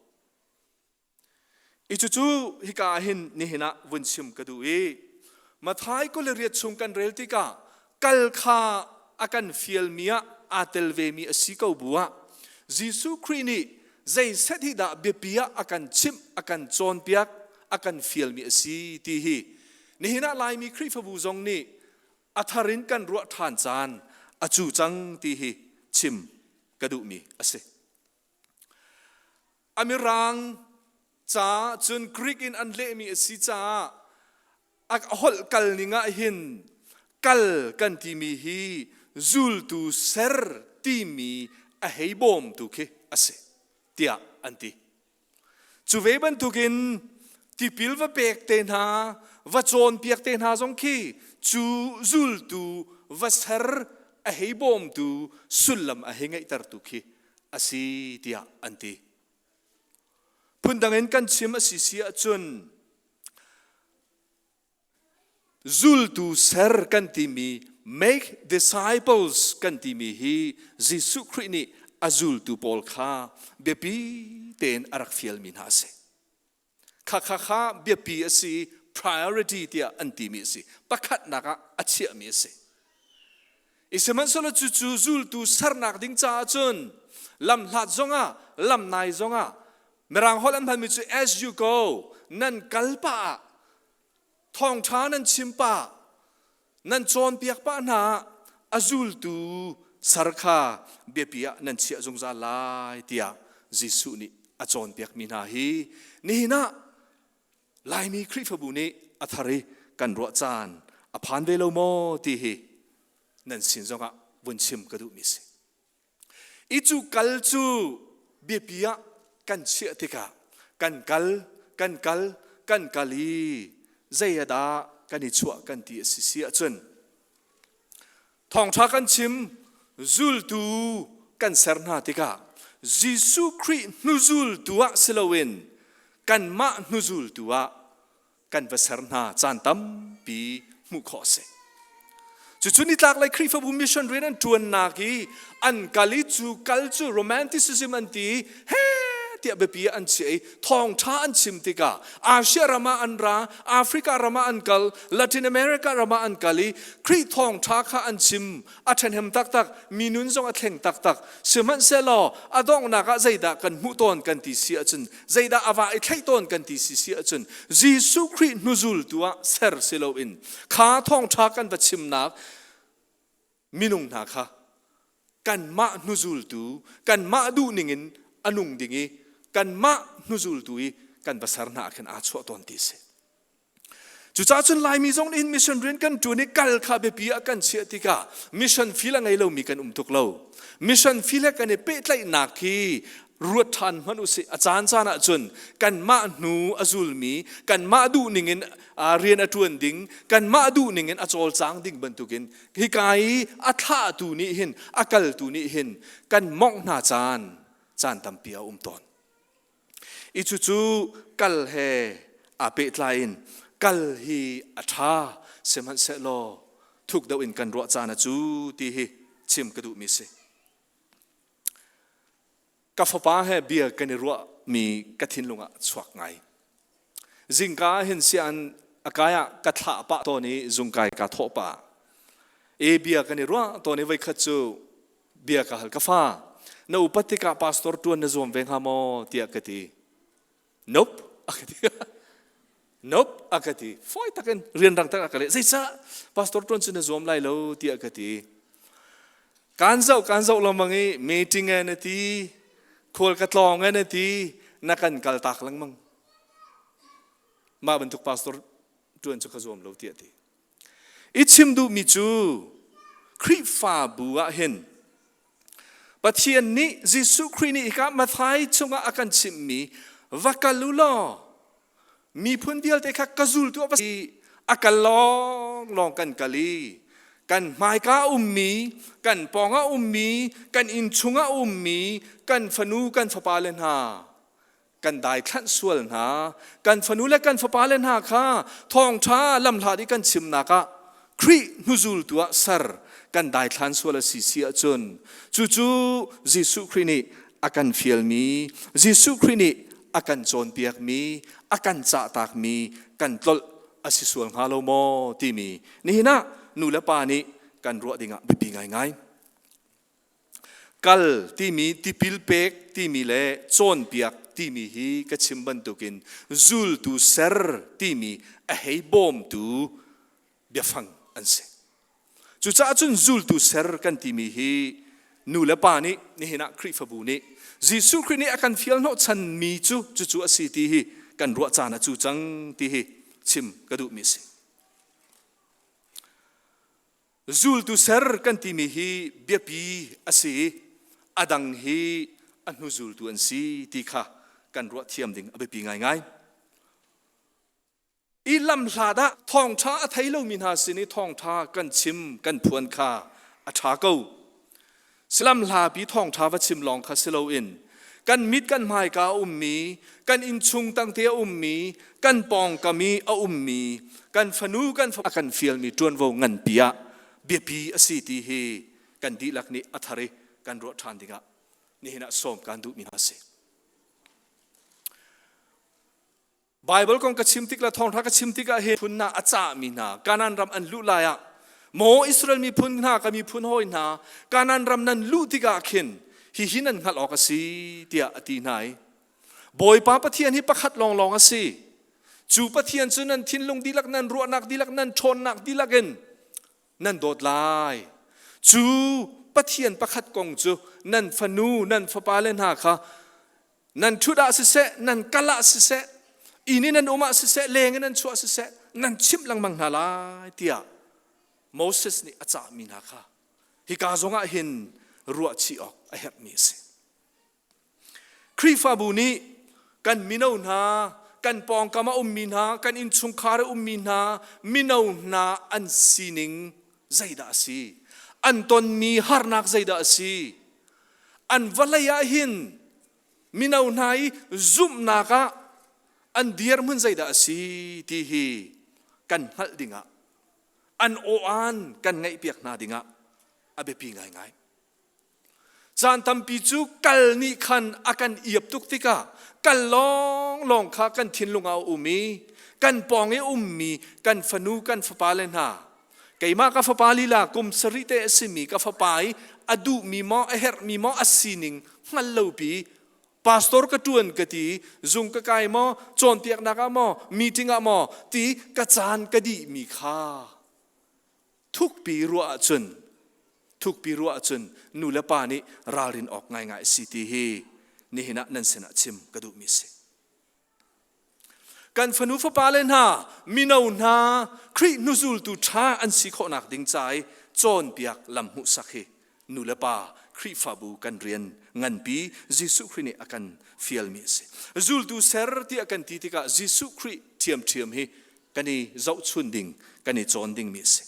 I cucu hika ah hin nihin ah vun chim ka duh i Mathai 28 chung kan rel tikah kal kha a kan fialmi ah aa tel vemi a si ko bu ah Jesuh Khrih nih zei set hi dah biapi ah a kan chimh, a kan cawnpiak, a kan fialmi a si ti hi nihin ah Laimi Khrihfabu zong nih a thar in kan ruah ṭhan caan a cu cang ti hi chim ka duhmi a si. A mirang ca cun Greek in an lehmi a si caah a holh kal ning ah hin kal kan timi hi zultu ser timi a hei bawmtu khi a si tiah an ti. Cu ve bantukin tipil va pek te hna, va cawnpiak te hna zong khi cu zultu va ser a hei bawmtu sullam a hei ngeihtertu khi a si tiah an ti. Phundang in kan chim a si si ahcun zultu ser kan timi make disciples kan timi hi Jesuh Khrih nih a zultu pawl kha biapi tein a rak fialmi hna a si. Kha kha kha biapi a si priority tiah an timi a si. Pakhatnak ah a chiahmi a si. I sihmanhsehlaw cucu zultu sernak ding caah cun lamhlat zongah lamnai zongah Mirang holh an hmanmi cu as you go nan kal pah ah thawngṭha nan chim pah nan cawnpiak pah hna a zultu ser kha biapi ah nan chiah zungzal lai tiah Jesuh nih a cawnpiakmi hna hi nihin ah Laimi Khrihfabu nih a thar i kan ruah caan a phan ve lo maw ti hi nan sin zongah vun chim ka duhmi si. I cu kal cu biapi ah kan chiah tikah kan kal kan kal kan kal i zei ah dah kan i chuah kan ti a si si ahcun thawngṭha kan chim zultu kan ser hna tikah Jesuh Khrih hnuzultu ah si loin kanmah hnuzultu ah kan va ser hna caan tampi hmuh khawh a si. Cucu nitlaklei Khrihfabu mission rian an ṭuannak i an kal i cu kal cu romanticism an ti i he tiah biapi ah an chiah i thawngṭha an chim tikah Asia ram ah an ra, Africa ram ah an kal, Latin America ram ah an kal i Khrih thawngṭha kha an chim a ṭhahnem taktak mi nun zong a thleng taktak sihmanhsehlaw a donghnak ah zeidah kan hmuh tawn kan ti si ahcun zeidah a va i thlaih tawn kan ti si si ahcun Jesuh Khrih hnuzultu ah ser si loin kha thawngṭha kan va chimnak minung hna kha kanmah hnuzultu kanmah duh ningin a nung ding i kanmah hnuzultu i kan va ser hna ah khin aa chuah tawn ti si. Cucaah cun Laimi zong nih hin mission rian kan ṭuan i kal kha biapi ah kan chiah tikah mission field a ngei lomi kan um tuk lo. Mission field he kan i pehtlaihnak hi ruat ṭhan hmanh usih. A caan caan ah cun kanmah hnu a zulmi, kanmah duh ningin rian a ṭuan ding, kanmah duh ningin a cawlcang ding bantukin hika i a thlahtu nih hin, a kaltu nih hin kan mawngh hna caan caan tampi a um tawn. I cucu kal he aa pehtlai in kal hi a ṭha sihmanhsehlaw thuk deuh in kan ruah caan a cu ti hi chim ka duhmi si. Ka fapa he bia kan i ruahmi ka thinlung ah chuak ngai. Zingka ah hin sian a kai ah ka thlah pah tawn i zungkai ka thawh pah. E bia kan i ruah tawn i voikhat cu bia ka hal ka fa na upat tikah pastor tuan na zuam ve hnga maw tiah ka ti nope a ka ti nope a ka ti fawi takin rianrang tak a ka leh zeicah pastor tuan cu na zuam lai lo tiah ka ti kan zoh kan zoh lengmang i meeting e na ti khual ka tlawng e na ti na kan kal tak lengmang mah bantuk pastor tuan cu ka zuam lo tiah ti I chim duhmi cu Khrihfabu ah hin Pathian nih Jesuh Khrih nih hika Matthai chungah a kan chimhmi va kal u law miphun vialte kha ka zultu a va si a kal lawnglawng kan kal i kan hmaika a ummi kan pawng ah ummi kan innchung ah ummi kan fanu kan fapa le hna. kan daithlanh sual hna kan fanu le kan fapa le hna kha thawngṭha lamhlat i kan chimnak ah Khrih hnuzultu ah ser kan daithlan sual a si si ahcun cucu Jesuh Khrih nih a kan fialmi Jesuh Khrih nih a kan cawnpiakmi a kan cahtakmi kan tlolh a si sual hnga lo maw timi nihin ah nu le pa nih kan ruah dingah biapi ngaingai. Kal timi tipil pek timi le cawnpiak timi hi ka chim bantukin zultu ser timi a hei bawmtu biafang an si. Cucaah cun zultu ser kan timi hi nu le pa nih nihin ah Khrihfabu nih Jesuh Khrih nih a kan fial hnawhchan mi cu cucu a si ti hi kan ruah caan a cu cang ti hi chim ka duhmi a si. Zultu ser kan timi hi biapi a si i a dang hi a hnu zultu an si ti kha kan ruah thiam ding a biapi ngaingai. I lamhlat ah thawngṭha a thei lomi hna sin i thawngṭha kan chim kan phuan kha a ṭha ko. Silamhlapi thawngṭha va chim lawng kha si loin kan mit kan hmaika a ummi, kan innchung tangte a ummi, kan pawngkam i a ummi, kan fanu kan a kan fialmi ṭuanvo nganpi ah biapi a si ti hi kan dihlak nih a thar i kan ruah ṭhan dingah nihin ah sawm kaan duhmi hna a si. Bible kong ka chim tik le thawngṭha ka chim tikah hi phun hna a cahmi hna Kanaan ram an luh lai ah maw Israel miphun hna ka miphun hawi hna Kanaan ram nan luh tikah khin hihi nan hngalh awk a si tiah a ti hna i Bawipa Pathian hi pakhat lawnglawng a si cu Pathian cu nan thinlung dihlak nan ruahnak dihlak nan ṭhawnnak dihlak in nan dawt lai cu Pathian pakhat kong cu nan fanu nan fapa le hna kha Nan ṭhut ah siseh, nan kal ah siseh, inn i nan um ah siseh, leng in nan chuah siseh, nan chimh lengmang hna lai tiah Moses nih a cahmi hna kha hika zongah hin ruahchih awk a herhmi a si. Khrihfabu nih kan mino hna, kan pawngkam a ummi hna, kan innchungkhar a ummi hna, mino hna an sining zeidah a si? An tonmi harnak zeidah a si? An vawlei ah hin mino hna i zumhnak ah an dirhmun zeidah a si ti hi kan hngalh dingah an aw-an kan ngaihpiak hna dingah a biapi ngaingai. Caan tampi cu kal nih khan a kan iap tuk tikah kal lawnglawng kha kan thinlung ah a um i kan pawng i ummi kan fanu kan fapa le hna Keimah ka fapa lila kum sarih te a simi ka fapa i a duhmi maw a herhmi maw a sining hngal lopi pastor ka ṭuan ka ti zung ka kai maw cawnpiaknak ah maw meeting ah maw ti ka caan ka dihmi kha thukpi ruah ahcun thukpi ruah ahcun nu le pa nih ralrin awk ngaingai a si ti hi nihin ah nan sinah chim ka duhmi a si. Kan fanu fapale hna, mino hna, Khrih hnuzultu ṭha an si khawhnak ding ca i cawnpiak lam hmuhsak hi nu le pa Khrihfabu kan rian nganpi Jesuh Khrih nih a kan fialmi a si. Zultu ser tiah kan ti tikah Jesuh Khrih ṭhiamṭhiam hi kan i zohchun ding, kan i cawn dingmi a si.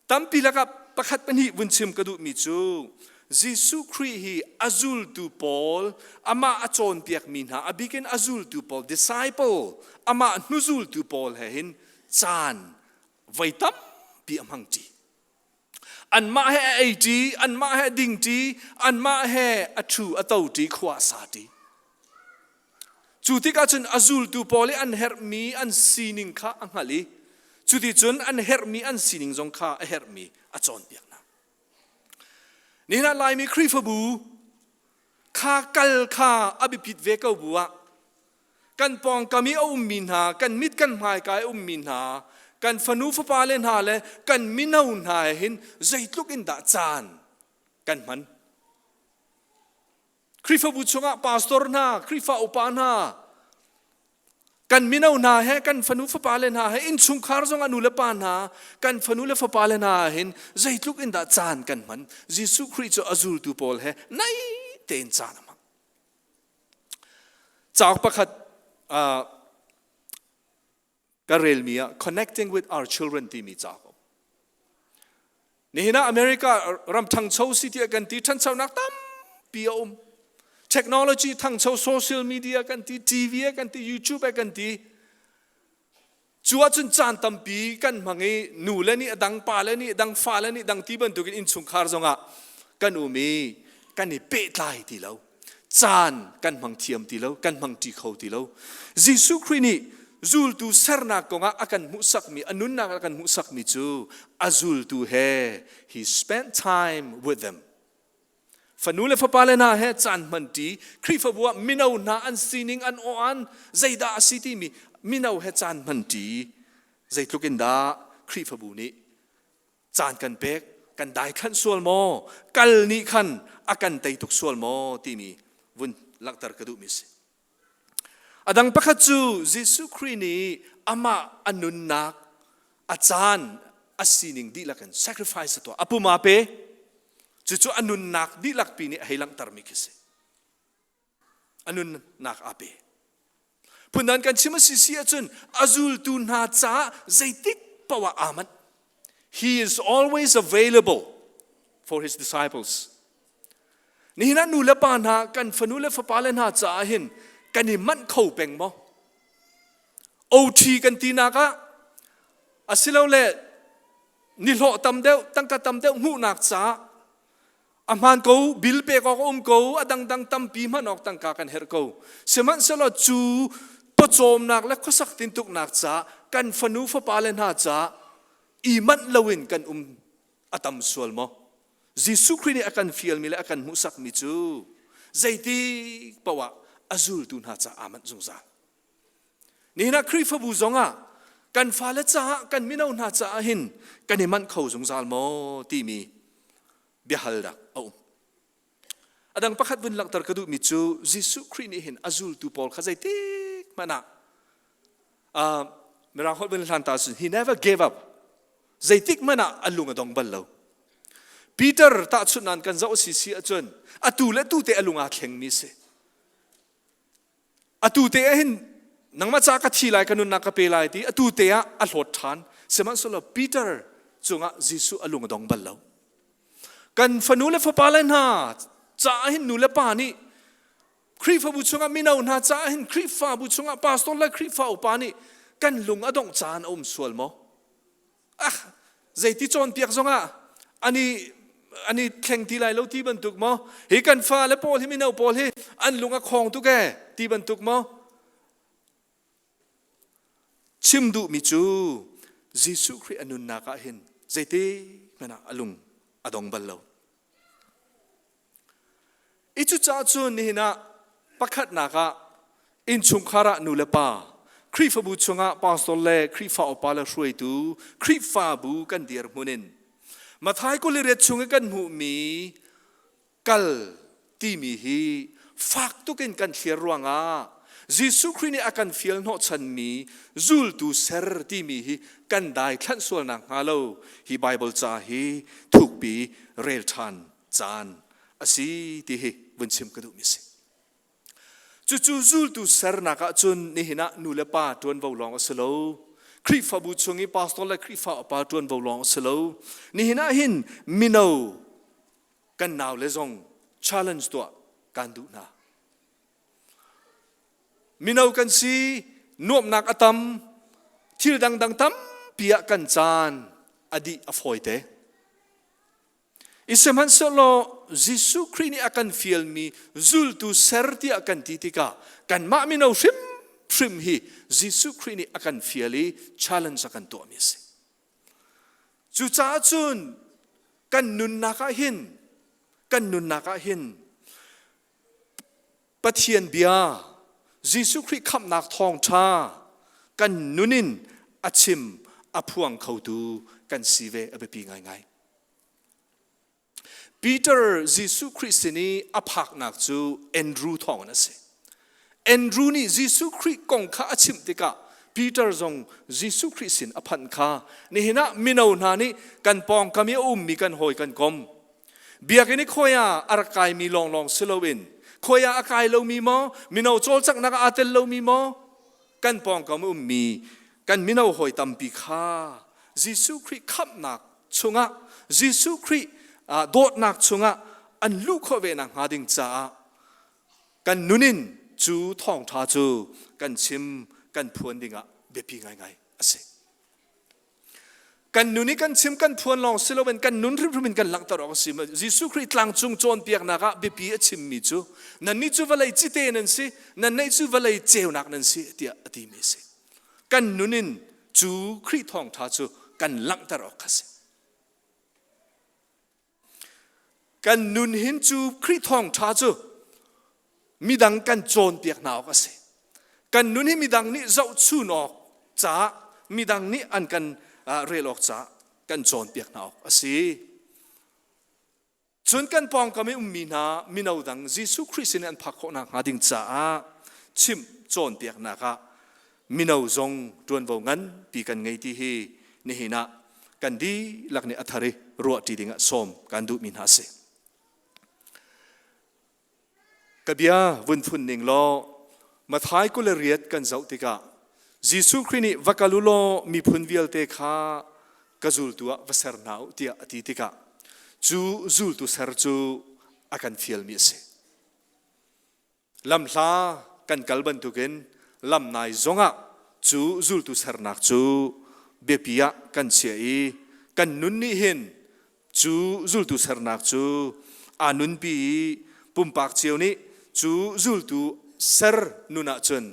Tampi lakah pakhat pahnih vun chim ka duhmi cu Jesuh Khrih hi a zultu pawl amah a cawnpiakmi hna a bikin a zultu pawl disciple amah hnuzultu pawl he hin caan voi tampi a hmang ṭi. Anmah he a ei ṭi, anmah he a ding ṭi, anmah he a ṭhu a to ṭi, khua a sa ṭi. Cu tikah cun a zultu pawl i an herhmi an sining kha a hngalh i cuticun an herhmi an sining zong kha a herhmi a cawnpiak hna. Nihin ah Laimi Khrihfabu kha kal kha a biapit ve ko bu ah kan pawngkam i a ummi hna, kan mit kan hmaika i a ummi hna, kan fanu fapa le hna le kan mino hna he hin zeitluk in dah caan kan hman. Khrihfabu chungah pastor hna, Khrihfa upa hna, kan mino hna he, kan fanu fapa le hna he, innchungkhar zong ah nu le pa hna, kan fanu le fapa le hna hin zeitluk in dah caan kan hman. Jesuh Khrih cu a zultu pawl he nai tein caan a hmang. Cauk pakhat ka relmi ah Connecting with Our Children timi cauk um. Nihin ah America ram ṭhangcho si tiah kan ti ṭhanchonak tampi a um. Technology thangcho social media kan ti, TV kan ti, YouTube kan ti. Cu ahcun caan tampi kan hmang i nu le nih a dang, pa le nih a dang, fa le nih dang ti bantukin innchungkhar zongah kan um i kan i pehtlai ti lo. Caan kan hmang thiam ti lo, kan hmang ṭi kho ti lo. Jesuh Khrih nih zultu sernak kongah a kan hmuhsakmi, a nunnak a kan hmuhsakmi cu a zultu he he spent time with them. Fanu le fapa le hna he caan hmanṭi, Khrihfabu ah mino hna an sining an aw-an zeidah a si timi mino he caan hmanṭi zeitluk in dah Khrihfabu nih caan kan pek, kan daithlanh sual maw, kal nih khan a kan tei tuk sual maw timi vun langhter ka duhmi a si. A dang pakhat cu Jesuh Khrih nih amah a nunnak, a caan, a sining dihlak in sacrifice a tuah. A pum aa pe. Cucu a nunnak dihlak pi nih a hei langhtermi khi si. A nunnak aa pe. Phundan kan chim a si si ahcun a zultu hna caah zeitik paoh ah aa manh. He is always available for his disciples. Nihin ah nu le pa hna kan fanu le fapa le hna caah hin kan i manh kho peng maw? OT kan tinak ah asilole nihlawh tam deuh tangka tam deuh hmuhnak caah a hmaan ko bill pek awk a um ko a dangdang tampi hman awk tangka kan herh ko sihmanhsehlaw cu pawcawmnak le khuasak tintuknak caah kan fanu fapa le hna caah i manh loin kan um a tam sual maw Jesuh Khrih nih a kan fialmi le a kan hmuhsakmi cu zeitik paoh ah a zultu hna caah aa manh zungzal. Nihin ah Khrihfabu zongah kan fale caah kan mino hna caah hin kan i manh kho zungzal maw timi biahalnak a um. A dang pakhat vun langhter ka duhmi cu Jesuh Khrih nih hin a zultu pawl kha zeitik hmanh ah Mirang holh vun hlan ta cun he never gave up. Zeitik hmanh ah a lung a dong bal lo. Peter tahchunhnak kan zoh si si ahcun atu le tu te a lung aa thlengmi si. Atu te ah hin nangmah ca ka thi lai ka nunnak ka pe lai ti atu te ah a hlawt ṭhan. Sihmanhsehlaw Peter cungah Jesuh a lung a dong bal lo. Kan fanu le fapa le hna caah hin nu le pa nih Khrihfabu chungah mino hna caah hin Khrihfabu chungah pastor le Khrihfa upa nih kan lung a dongh caan a um sual maw? Ah, zeiti cawnpiak zongah ani ani thleng ti lai lo ti bantuk maw? Hi kan fale pawl hi mino pawl hi an lung a khong tuk ee ti bantuk maw? Chim duhmi cu Jesuh Khrih a nunnak ah hin zeiti hmanh ah a lung a dong bal lo. I cucaah cun nihin ah pakhatnak ah innchungkhar ah nu le pa, Khrihfabu chungah pastor le Khrihfa upa le hruaitu, Khrihfabu kan dirhmun in Matthai 28 chung i kan hmuhmi kal timi hi fak tukin kan thlir ruangah Jesuh Khrih nih a kan fial hnawhchanmi zultu ser timi hi kan daithlanh sual nakhnga lo hi Bible ca hi thukpi rel ṭhan caan a si ti hi vun chim ka duhmi a si. Cucu zultu sernak ah cun nihin ah nu le pa ṭuanvo lawng a si lo. Khrihfabu chung i pastor le Khrihfa upa ṭuanvo lawng a si lo. Nihin ah hin mino kan nau le zong challenge tuah kan duh hna. Mino kan si, nuamhnak a tam, thil dangdang tampi ah kan caan a dih a fawite. I sihmanhsehlaw Jesuh Khrih nih a kan fialmi zultu ser tiah kan ti tikah kanmah mino hrimhrim hi Jesuh Khrih nih a kan fial i challenge a kan tuahmi a si. Cucaah cun kan nunnak ah hin kan nunnak ah hin Pathian bia, Jesuh Khrih khamhnak thawngṭha kan nun in a chim a phuang khotu kan si ve a biapi ngaingai. Peter Jesuh Khrih sin i a phaknak cu Andrew thawngin a si. Andrew nih Jesuh Khrih kong kha a chimh tikah Peter zong Jesuh Khrih sin a phanh kha nihin ah mino hna nih kan pawngkam i a ummi kan hawi kan kom Biakinn i khawi ah a rak kaimi lawnglawng si loin khawi ah a kai lomi maw, mino cawlcanghnak ah aa tel lomi maw, kan pawngkam ummi kan mino hawi tampi kha Jesuh Khrih khamhnak chungah Jesuh Khrih dawtnak chungah an luh khawh ve nakhnga ding caah. Kan nun in cu thawngṭha cu kan chim kan phuan dingah biapi ngaingai a si. Kan nun i kan chim kan phuan lawng si loin kan nun hrimhrim in kan langhter awk a si. Jesuh Khrih tlangcung cawnpiaknak ah biapi a chimmi cu nannih cu vawlei cite nan si, nannih cu vawlei ceunak nan si tiah a timi a si. Kan nun in cu Khrih thawngṭha cu kan langhter awk kha si. Kan nun hin cu Khrih thawngṭha cu midang kan cawnpiak hna awk a si. Kan nun hi midang nih zohchun awk caah midang nih an kan rel awk caah kan cawnpiak hna awk a si. Cun kan pawngkam i ummi hna mino dang Jesuh Khrih sin an phak khawh nakhnga ding caah chimh cawnpiaknak ah mino zong ṭuanvo nganpi kan ngei ti hi nihin ah kan dihlak nih a thar i ruahṭi dingah sawm kan duhmi hna a si. Ka bia vun phun ning law Mathai 28 kan zoh tikah Jesuh Khrih nih va kal u law miphun vialte kha ka zultu ah va ser hna u tiah a ti tikah cu zultu ser cu a kan fialmi a si. Lamhla kan kal bantukin lamnai zongah cu zultu sernak cu biapi ah kan chiah i kan nun nih hin cu zultu sernak cu aa nunpi i pumpak cio nih cu zultu ser nun ahcun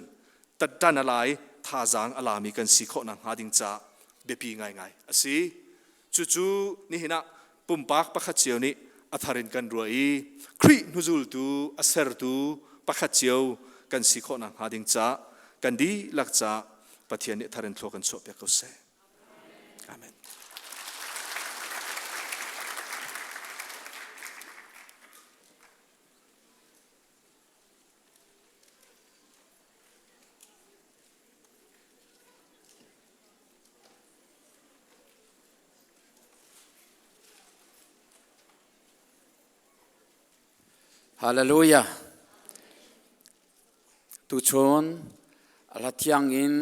ṭan a lai thazaang a lami kan si khawh nakhnga ding caah biapi ngaingai a si. Cucu nihin ah pumpak pakhat cio nih a thar in kan ruah i Khrih hnuzultu a sertu pakhat cio kan si khawh nakhnga ding caah kan dihlak caah Pathian nih thar in thlua kan chuahpiak ko seh. Amen. Hallelujah. Tuchun hlathiang in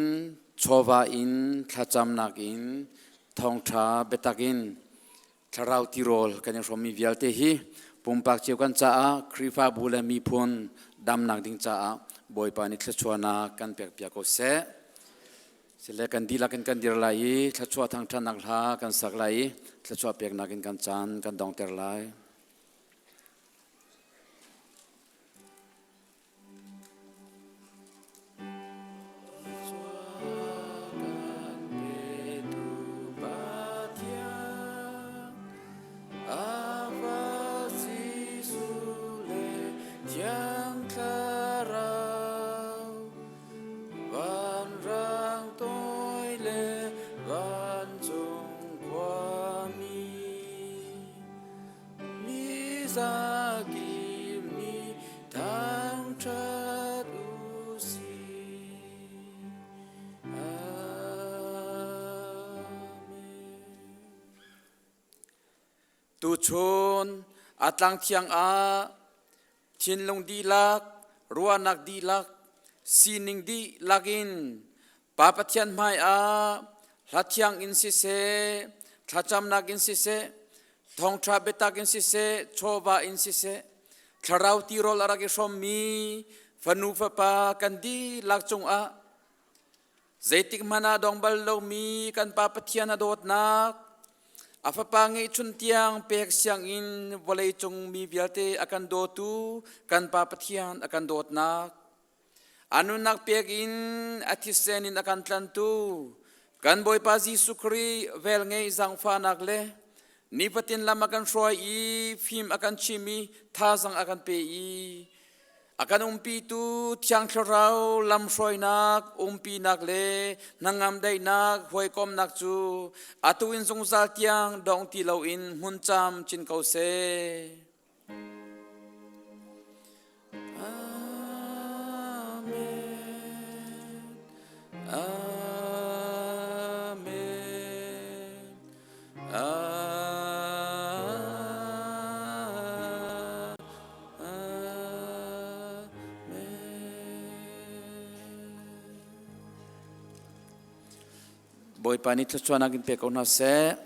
chawva in thlacamnak in thawngtha biatak in thlarau tirawl kan i hrawmmi vialte hi pumpak cio kan caah Khrihfabu le miphun damnak ding caah Bawipa nih thluachuahnak kan pek piak ko seh. Sile kan dihlak in kan dir lai i thluachuah thangṭhatnak hla kan sak lai i thluachuah peknak in kan caan kan dongter lai. Vanrang toi le vancung khuami mi zakim nih thangṭhat u sih. Amen. Tuchun a tlang thiang ah thinlung dihlak, ruahnak dihlak, sining dihlak in Pa Pathian hmai ah hla thiang in siseh, thlacamnak in siseh, thawngṭha biatak in siseh, chawva in siseh, thlarau tirawl a rak i hrawmmi fanu fapa kan dihlak cungah Zeitik hmanh ah dong bal lomi kan Pa Pathian a dawtnak, a Fapa ngeihchun tiang pek siangin vawleicung mi vialte a kan dawtu kan Pa Pathian a kan dawtnak, a nunnak pek in a thisen in a kan tlantu kan Bawipa Jesuh Khrih velngeih zaangfahnak le nifatin lam a kan hruai i fim a kan chim i thazang a kan pe i A kan umpitu Thiang Thlarau lamhruainak, umpinak le hnangam daihnak, hawikomnak cu atu in zungzal tiang dong ti loin hmun cam chin ko seh. Amen. Amen. Bawipa nih thluachuahnak in pe ko hna seh.